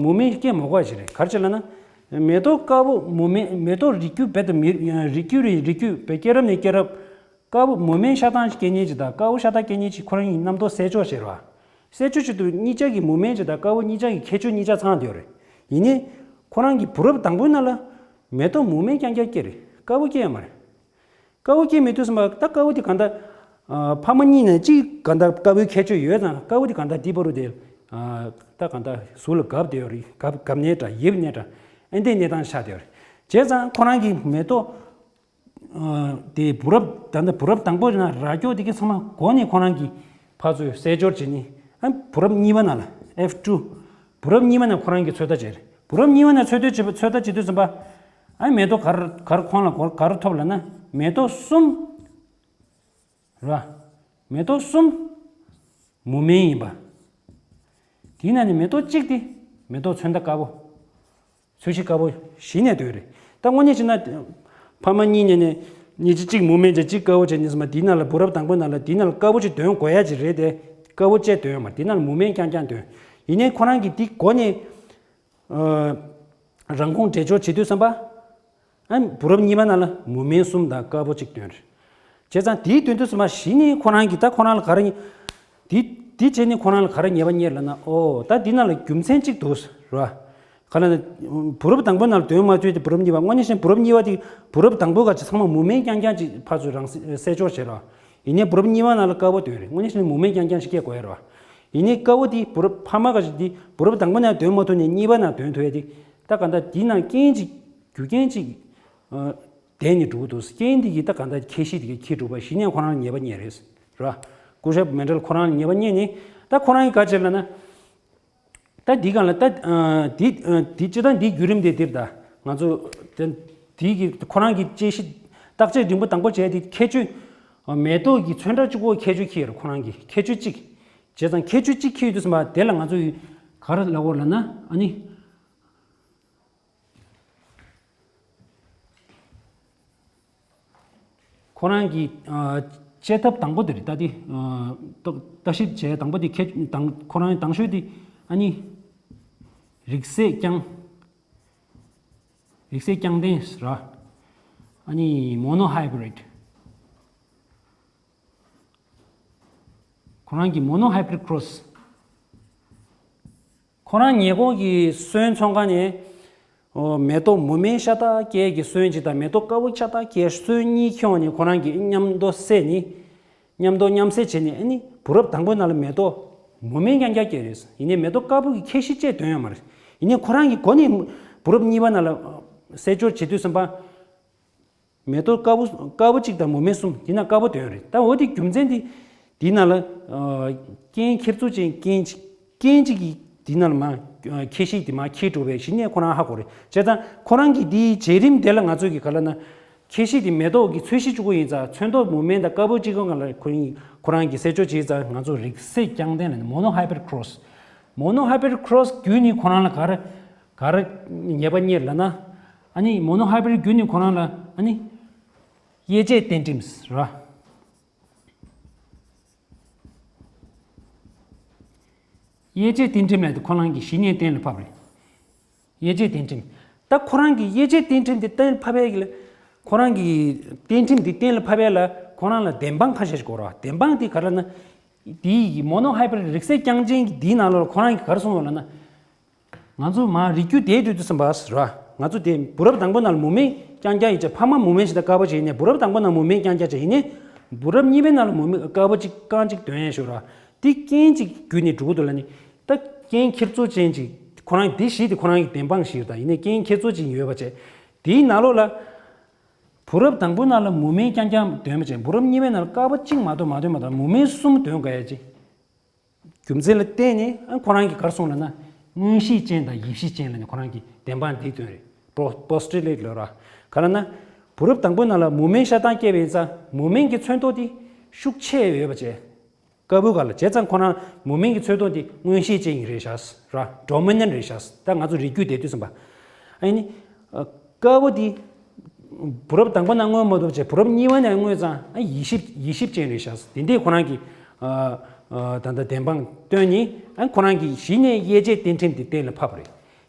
མུ་མེན་སྐྱེ་མ་དགོས་པ་ཞིག་རེད། ག་རེ་བྱས་ལབ་ན་མེ་ཏོག་དཀར་པོ་མུ་མེན་མེ་ཏོག་རིགས་རྒྱུད་རྦད་དེ་མི་རིགས་རྒྱུད་རྦད་སྐྱེ་རབས་ནས་སྐྱེ་རབས། དཀར་པོ་མུ་མེན་ཤ་སྟག་སྐྱེ་མཁན་ཅིག་དང་དཀར་པོ་ཤ་སྟག་སྐྱེ་མཁན་ཅིག་ཁོ་རང་གཉིས་རྣམ་རྟོག་གསལ་ཆོག་བྱེད་རོགས། གསལ་ཆོག་བྱེད་དུས་གཉིས་ཆ་གི་མུ་མེན་ཅིག་དང་དཀར་པོ་གཉིས་ཆ་གི་ཁྱད་ཆོས་གཉིས་ཆ་ཚང་བསྡད་ཡོད་རེད། ཡིན་ནའི་ཁོ་རང་གི་བུ་རབས་དང་པོའི་ནང་ལ་མེ་ཏོག་མུ་མེན་རྐྱང་རྐྱང་སྐྱེ་རེད། དཀར་པོ་སྐྱེ་ཡོད་མ་རེད། དཀར་པོ་སྐྱེ་མེད་དུས་ཙམ་པ་ད་དཀར་པོ་དེ་གང་ལྟར་ཕ་མ་གཉིས་ནས་གཅིག་གང་ལྟར་དཀར་པོའི་ཁྱད་ཆོས་ཡོད་ཙང་དཀར་པོ་དེ་གང་ལྟར་དེའི་བར་དུ་དེ་ད་གང་ལྟར་གཟུགས་ལ་འགབ་བསྡད་ཡོད་རེད། འགབ་འགབ་ནའི་འདྲ་ཡིབ་ནའི་འདྲ་ཨེ་འདྲའི་གནས་སྟངས་ཆགས་བསྡད་ཡོད་རེད། བྱས་ཙང་ཁོ་རང་གི་མེ་ཏོག་དེ་བུ་རབས་ད་ལྟ་བུ་རབས་དང་པོ་ཡིན་ན་རྭ་ཅོ་དེ་གི་ཚང་མ་གོ་ནས་ཁོ་རང་གི་ཕར་ཚུར་གསལ་སྦྱོར་བྱས་ནས་ཨ་བུ་རབས་གཉིས་པ་ནང་ལ་F two བུ་རབས་གཉིས་པ་ནང་ཁོ་རང་གི་ཚོད་ལྟ་བྱས་རེད། བུ་རབས་གཉིས་པ་ནང་ཚོད་ལྟ་བྱེད་པ་ཚོད་ལྟ་བྱེད་དུས་ཙམ་པ་ཨ་མེ་ཏོག་ག་རེ་ག་རེ་ཁོང་ལ་ག་རེ་ཐོབ་ལབ་ན་མེ་ཏོག་གསུམ་ར། མེ་ཏོག་གསུམ་མུ་མེན་ཡིན་པ། དེའི་ནང་ནས་མེ་ཏོག་གཅིག་དེ་མེ་ཏོག་ཚོན་མདངས་དཀར་པོ། ཚོས་གཞི་དཀར་པོ་གཞི་ནས་འདོན་རེད། ད་དངོས་གནས་བྱས་ན་ཕ་མ་གཉིས་ནས་ནས་གཉིས་གཅིག་གཅིག་མུ་མེན་བྱས་གཅིག་དཀར་པོ་བྱས་ནས་སོང་བ་དེའི་ནང་ལ་བུ་རབས་དང་པོའི་ནང་ལ་དེའི་ནང་ལ་དཀར་པོ་གཅིག་འདོན་དགོས་ཡ་གཅིག་རེད་དེ། དཀར་པོ་བཅས་འདོན་ཡོད་མ་རེད། དེའི་ནང་ལ་མུ་མེན་རྐྱང་རྐྱང་འདོན། ཡིན་ནའི་ཁོ་རང་གིས་དེ་གོ་ནས་རང་ཁོངས་འགྲེལ་སྦྱོར་བྱེད་དུས་ཙམ་པ། ཨ་བུ་རབས་གཉིས་པ་ནང་ལ་མུ་མེན་གསུམ་དང་དཀར་པོ་གཅིག་འདོན་རེད། བྱས་ཙང་དེའི་དོན་དུ་སོང་བ་གཞི་ནས་ཁོ་རང་གིས་ད་ཁོ་རང་ལ་ག་རེ་དེ་དེ་བྱས་ནས་ཁོ་རང་ལ་ག་རེ་ཉེས་པ་རྙེད་ལབ་ན་ཨོ་ད་འདི་ནང་ལ་རྒྱུ་མཚན་གཅིག་འདུག་ར། ག་ལ་ན་བུ་རབས་དང་པོའི་ནང་ལ་འདོན་མ་ཐུབ་དེ་བུ་རབས་གཉིས་པ་དངོས་གནས་བྱས་ན་བུ་རབས་གཉིས་པ་དེ་བུ་རབས་དང་པོའི་སྐབས་ཀྱི་ཚང་མ་མུ་མེན་རྐྱང་རྐྱང་ཅིག་ཕར་ཚུར་རང་གསལ་སྦྱོར་བྱེད་ར། ཡིན་ནའི་བུ་རབས་གཉིས་པ་ནང་ལ་དཀར་པོ་འདོན་རེད། དངོས་གནས་བྱས་ན་མུ་མེན་རྐྱང་རྐྱང་ཞིག་སྐྱེ་དགོས་ཡ་ར། ཡིན་ནའི་དཀར་པོ་དེ་བུ་རབས་ཕ་མ་སྐབས་ཀྱི་དེ་བུ་རབས་དང་པོ་ནང་འདོན་མ་ཐུབ་ནས་གཉིས་པ་ནང་འདོན་ཐུབ་ཡ་དེ་ད་ག་འདྲ་དེའི་ནང་རྐྱེན་ཅིག་རྒྱུ་རྐྱེན་ཅིག་ལྡན་ནས་འགྲོ་གི་འདུག་རྐྱེན་འདི་གིས་ད་གང་ལྟར་ཁྱད་གཤིས་དེ་གའི་ཁྱི་གྲུབ་པ་གཞི་ནས་ཁོ་རང་ལ་ཉེས་པ་རྙེད་རེད། ར། སྐུ་ཞབས་མན་ཌལ་ཁོ་རང་ལ་ཉེས་པ་རྙེད་ནས་ད་ཁོ་རང་གིས་ག་བྱས་ལབ་ན། ད་འདི་གང་ལ་ད་འདི་འདི་སྤྱིར་བཏང་འདིའི་བརྒྱུད་རིམ་དེ་འདིར་ད་ང་ཚོ་ད་འདི་གི་ཁོ་རང་གི་དཔྱད་གཞི་བརྟག་དཔྱད་རིམ་པ་དང་པོ་བྱས་དེ་ཁྱད་ཆོས་མེ་ཏོག་གི་ཚོན་ཁྲ་གཅིག་པོ་ཁྱད་ཆོས་ཁྱི་ཡོད་རེད། ཁོ་རང་གི་ཁྱད་ཆོས་གཅིག་བྱས་ཙང་ཁྱད་ཆོས་གཅིག་ཁྱི་ཡོད་དུས་ཙམ་པ་དེ་ལ་ང་ཚོ་ག་རེ་ལབ་དགོས་ལབ་ན་ཨ་ནི། ཁོ་རང་གི་ཨ་དཔྱད་ཐབས་དང་པོ་དེ་རེད། ད་དེ་ཨ་ལྟ་ལྟ་ཞིབ་བྱས་དང་པོ་དེ་ཁྱེད་དང་ཁོ་རང་དང་ཤོས་དེ་ཨ་ནི་རིགས་སད་རྐྱང་རིགས་སད་རྐྱང་ལྡན་ར། ཨ་ནི་མོ་ནོ་ཧའི་བྷི་རིཌ། ཁོ་རང་གི་མོ་ནོ་ཧའི་བྷི་རིཌ་ཁོ་རོ་སི། ཁོ་རང་ཉེ་འཁོར་གྱི་སོན་ཚོང་ཁང་ནས་ཨོ་མེ་ཏོག་མུ་མེན་ཤ་སྟག་སྐྱེས་ཀྱི་སོན་གཅིག་དང་མེ་ཏོག་དཀར་པོ་ཤ་སྟག་སྐྱེས་སོན་གཉིས་ཁྱོངས་ནས་ཁོ་རང་གིས་མཉམ་དུ་བསྲེས་ནས་མཉམ་དུ་མཉམ་བསྲེས་བྱས་ནས་ཨ་ནི་བུ་རབས་དང་པོའི་ནང་ལ་མེ་ཏོག་མུ་མེན་རྐྱང་རྐྱང་སྐྱེས་རེད། ཡིན་ནའི་མེ་ཏོག་དཀར་པོ་གི་ཁྱད་གཤིས་བཅས་འདོན་ཡོད་མ་རེད། ཡིན་ནའི་ཁོ་རང་གིས་གོ་ནས་བུ་རབས་གཉིས་པ་ནང་ལ་གསལ་སྦྱོར་བྱེད་དུས་ཙམ་པ། མེ་ཏོག་དཀར་པོ་དཀར་པོ་གཅིག་དང་མུ་མེན་གསུམ་དེ་ན་དཀར་པོ་འདོན་རེད། ད་འོ་དེ་རྒྱུ་མཚན་དེ་དེ་ན་ལ་རྐྱེན་ཁྱེར་ཚུལ་ཅན་རྐྱེན་གཅིག་རྐྱེན་གཅིག་གིས་དེ་ན་ལ་མ་ཁྱད་གཤིས་དེ་མ་ཁྱེར་འགྲོ་བའི་གཞི་ནས་ཁོ་རང་ཧ་གོ་རེད། བྱས་ཙང་ཁོ་རང་གིས་དེའི་བྱེད་རིམ་དེ་ལ་ང་ཚོས་ཀྱི་ག་ལ་ན་ཁྱད་གཤིས་དེ་མེ་ཏོག་གི་ཚོས་གཞི་གཅིག་པོ་ཡིན་ཙང་ཚོན་མདོག་མུ་མེན་དང་དཀར་པོ་གཅིག་པོ་ང་ལ་ཁོ་རང་ཁོ་རང་གིས་གསལ་སྦྱོར་བྱས་ཙང་ང་ཚོ་རིགས་སད་རྐྱང་ལྡན་ལ་ནི་མོ་ནོ་ཧའི་བྷི་རིཌ་ཁོ་རོ་སི། མོ་ནོ་ཧའི་བྷི་རིཌ་ཁོ་རོ་སི་བརྒྱུད་ནས་ཁོ་རང་ལ་ག་རེ་ག་རེ་ཉེས་པ་རྙེད་ལབ་ན། ཨ་ནི་མོ་ནོ་ཧའི་བྷི་རིཌ་བརྒྱུད་ནས་ཁོ་རང་ལ་ཨ་ནི་དབྱེ་དཔྱད་གཏན་ཁྲིམས་ར། དབྱེ་དཔྱད་གཏན་ཁྲིམས་ལབ་དེ་ཁོ་རང་གི་གཞི་ནས་གཏན་ལ་ཕབ་རེད། དབྱེ་དཔྱད་གཏན་ཁྲིམས། ད་ཁོ་རང་གི་དབྱེ་དཔྱད་གཏན་ཁྲིམས་དེ་གཏན་ལ་ཕབ་ཡས་ཀྱི་ལ་ཁོ་རང་གི་གཏན་ཁྲིམས་དེ་གཏན་ལ་ཕབ་ཡས་ལ་ཁོ་རང་ལ་བདེན་དཔང་ཁ་ཤས་ཤིག་དགོས་རེད་བ། བདེན་དཔང་དེ་ག་རེ་ལབ་ན། དེའི་མོ་ནོ་ཧའི་བྷི་རིཌ་རིགས་སད་རྐྱང་ཅན་གྱི་དེའི་ནང་ལོགས་ལ་ཁོ་རང་གིས་ག་རེ་གསུངས་ཡོད་ལབ་ན། ང་ཚོ་མ་རིགས་རྒྱུད་དེའི་དུས་དུས་ཙམ་པ་ར། ང་ཚོ་དེ་བུ་རབས་དང་པོ་ནང་ལ་མུ་མེན་རྐྱང་རྐྱང་ཡིན་ཙང་ཕ་མ་མུ་མེན་ཞིག་དང་དཀར་པོ་ཅིག་ཡིན་ནས་བུ་རབས་དང་པོ་ནང་མུ་མེན་རྐྱང་རྐྱང་ཅིག་ཡིན་ནས་བུ་རབས་གཉིས་པའི་ནང་ལ་མུ་མེན་དཀར་པོ་གཅིག་རྐང་གཅིག་འདོན་ཡས་ཤོག་ར། དེ་རྐྱེན་གཅིག་བརྒྱུད་ནས་འགྲོ་གི་འདུག་ལབ་ནས་ད་རྐྱེན་ཁྱེར་ཚུལ་ཅན་ཅིག་ཁོ་རང་དེ་བཞི་དེ་ཁོ་རང་གི་བདེན་དཔང་ཞིག་ཡོད་ད། ཡིན་ནས་རྐྱེན་ཁྱེར་ཚུལ་ཅན་ཡོད་པ་བྱས་དེའི་ནང་ལོགས་ལ་བུ་རབས་དང་པོའི་ནང་ལ་མུ་མེན་རྐྱང་རྐྱང་འདོན་པ་བྱས་བུ་རབས་གཉིས་པའི་ནང་ལ་དཀར་པོ་གཅིག་མ་གཏོགས་མ་འདོན་པ་དང་མུ་མེན་གསུམ་འདོན་དགོས་ཡ་ཅིག་རྒྱུ་མཚན་ལ་བརྟེན་ནས་ཨ་ཁོ་རང་གིས་ག་རེ་གསུངས་ལབ་ན། མངོན་ཤེས་ཅན་དང་ཡིད་ཤེས་ཅན་ལབ་ནས་ཁོ་རང་གིས་བདེན་དཔང་འདི་བཏོན་རེད། པོ་པོ་སི་ཊི་ལེ་ཊི་ལབ་ར། ག་རེ་ལབ་ན། བུ་རབས་དང་པོའི་ནང་ལ་མུ་མེན་ཤ་སྟག་སྐྱེས་པ་ཡིན་ཙང་མུ་མེན་གྱི་ཚོན་མདོག་དེ་ཤུགས་ཆེ་ཡོད་པ་བྱས། དཀར་པོའི་སྒང་ལ་བྱས་ཙང་ཁོ་རང་མུ་མེན་གྱི་ཚོན་མདོག་དེ་མངོན་ཤེས་ཅན་ཡིན་རེད་ཤག་ར། ཌོ་མི་ནན་ཊི་རེད་ཤག་ད་ང་ཚོ་རིགས་རྒྱུད་དེ་དུས་ཙམ་པ། ཨ་ནི། དཀར་པོ་དེ། བུ་རབས་དང་པོ་ནས་མངོན་མ་ཐུབ་བྱས་བུ་རབས་གཉིས་པ་ནས་མངོན་ཙང་ཨ་ཡིད་ཞིབ་ཡིད་ཞིབ་ཅན་རེད་ཤག་དེ་འདྲས་ཁོ་རང་གིས་ཨ་ཨ་ད་ལྟ་བདེན་དཔང་བཏོན་ནས་ཨ་ཁོ་རང་གིས་གཞི་ནས་དབྱེ་འབྱེད་རྟེན་འབྲེལ་འདི་གཏན་ལ་ཕབ་པ་རེད།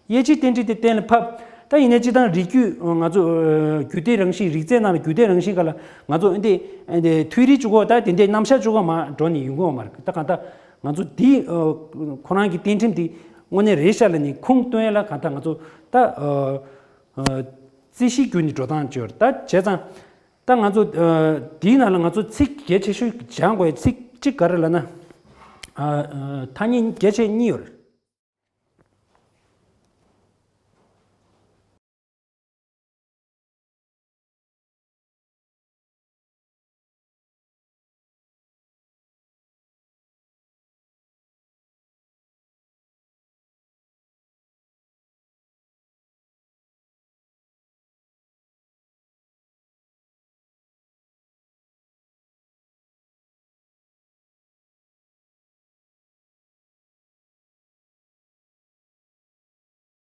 དབྱེ་འབྱེད་རྟེན་འབྲེལ་དེ་གཏན་ལ་ཕབ། ད་ཡིན་ནའི་སྤྱིར་བཏང་རིགས་རྒྱུད་ང་ཚོ་ཨ་རྒྱུད་སྡེ་རང་བཞིན་རིགས་རྫས་ནང་ལ་རྒྱུད་སྡེ་རང་བཞིན་སྒང་ལ་ང་ཚོ་འདི་འདི་འདི་འཐུས་རིགས་གཅིག་གོ་ད་དེ་འདྲའི་རྣམ་གཞག་གཅིག་གོ་མ་འགྲོ་ནས་ཡོང་གི་ཡོད་མ་རེད། ད་གང་ལྟར་ང་ཚོ་འདི་ཨ་ཁོ་རང་གི་རྟེན་འབྲེལ་འདི་དངོས་གནས་རེད་ཤག་ལབ་ནས་ཁུངས་སྟོན་ཡ་ལ་གང་ལྟར་ང་ཚོ་ད་ཨ་ཨ་རྩིས་གཞི་བརྒྱུད་ནས་འགྲོ་སྟངས་བྱས་ཡོད་རེད། ད་བྱས་ཙང་ད་ང་ཚོ་ཨ་འདིའི་ནང་ལ་ང་ཚོ་ཚིག་གལ་ཆེ་ཤོས་སྦྱང་དགོས་ཡ་ཚིག་གཅིག་ག་རེ་ལབ་ན་ཨ་ཨ་ཐ་སྙད་གལ་ཆེ་གཉིས་ཡོད་རེད།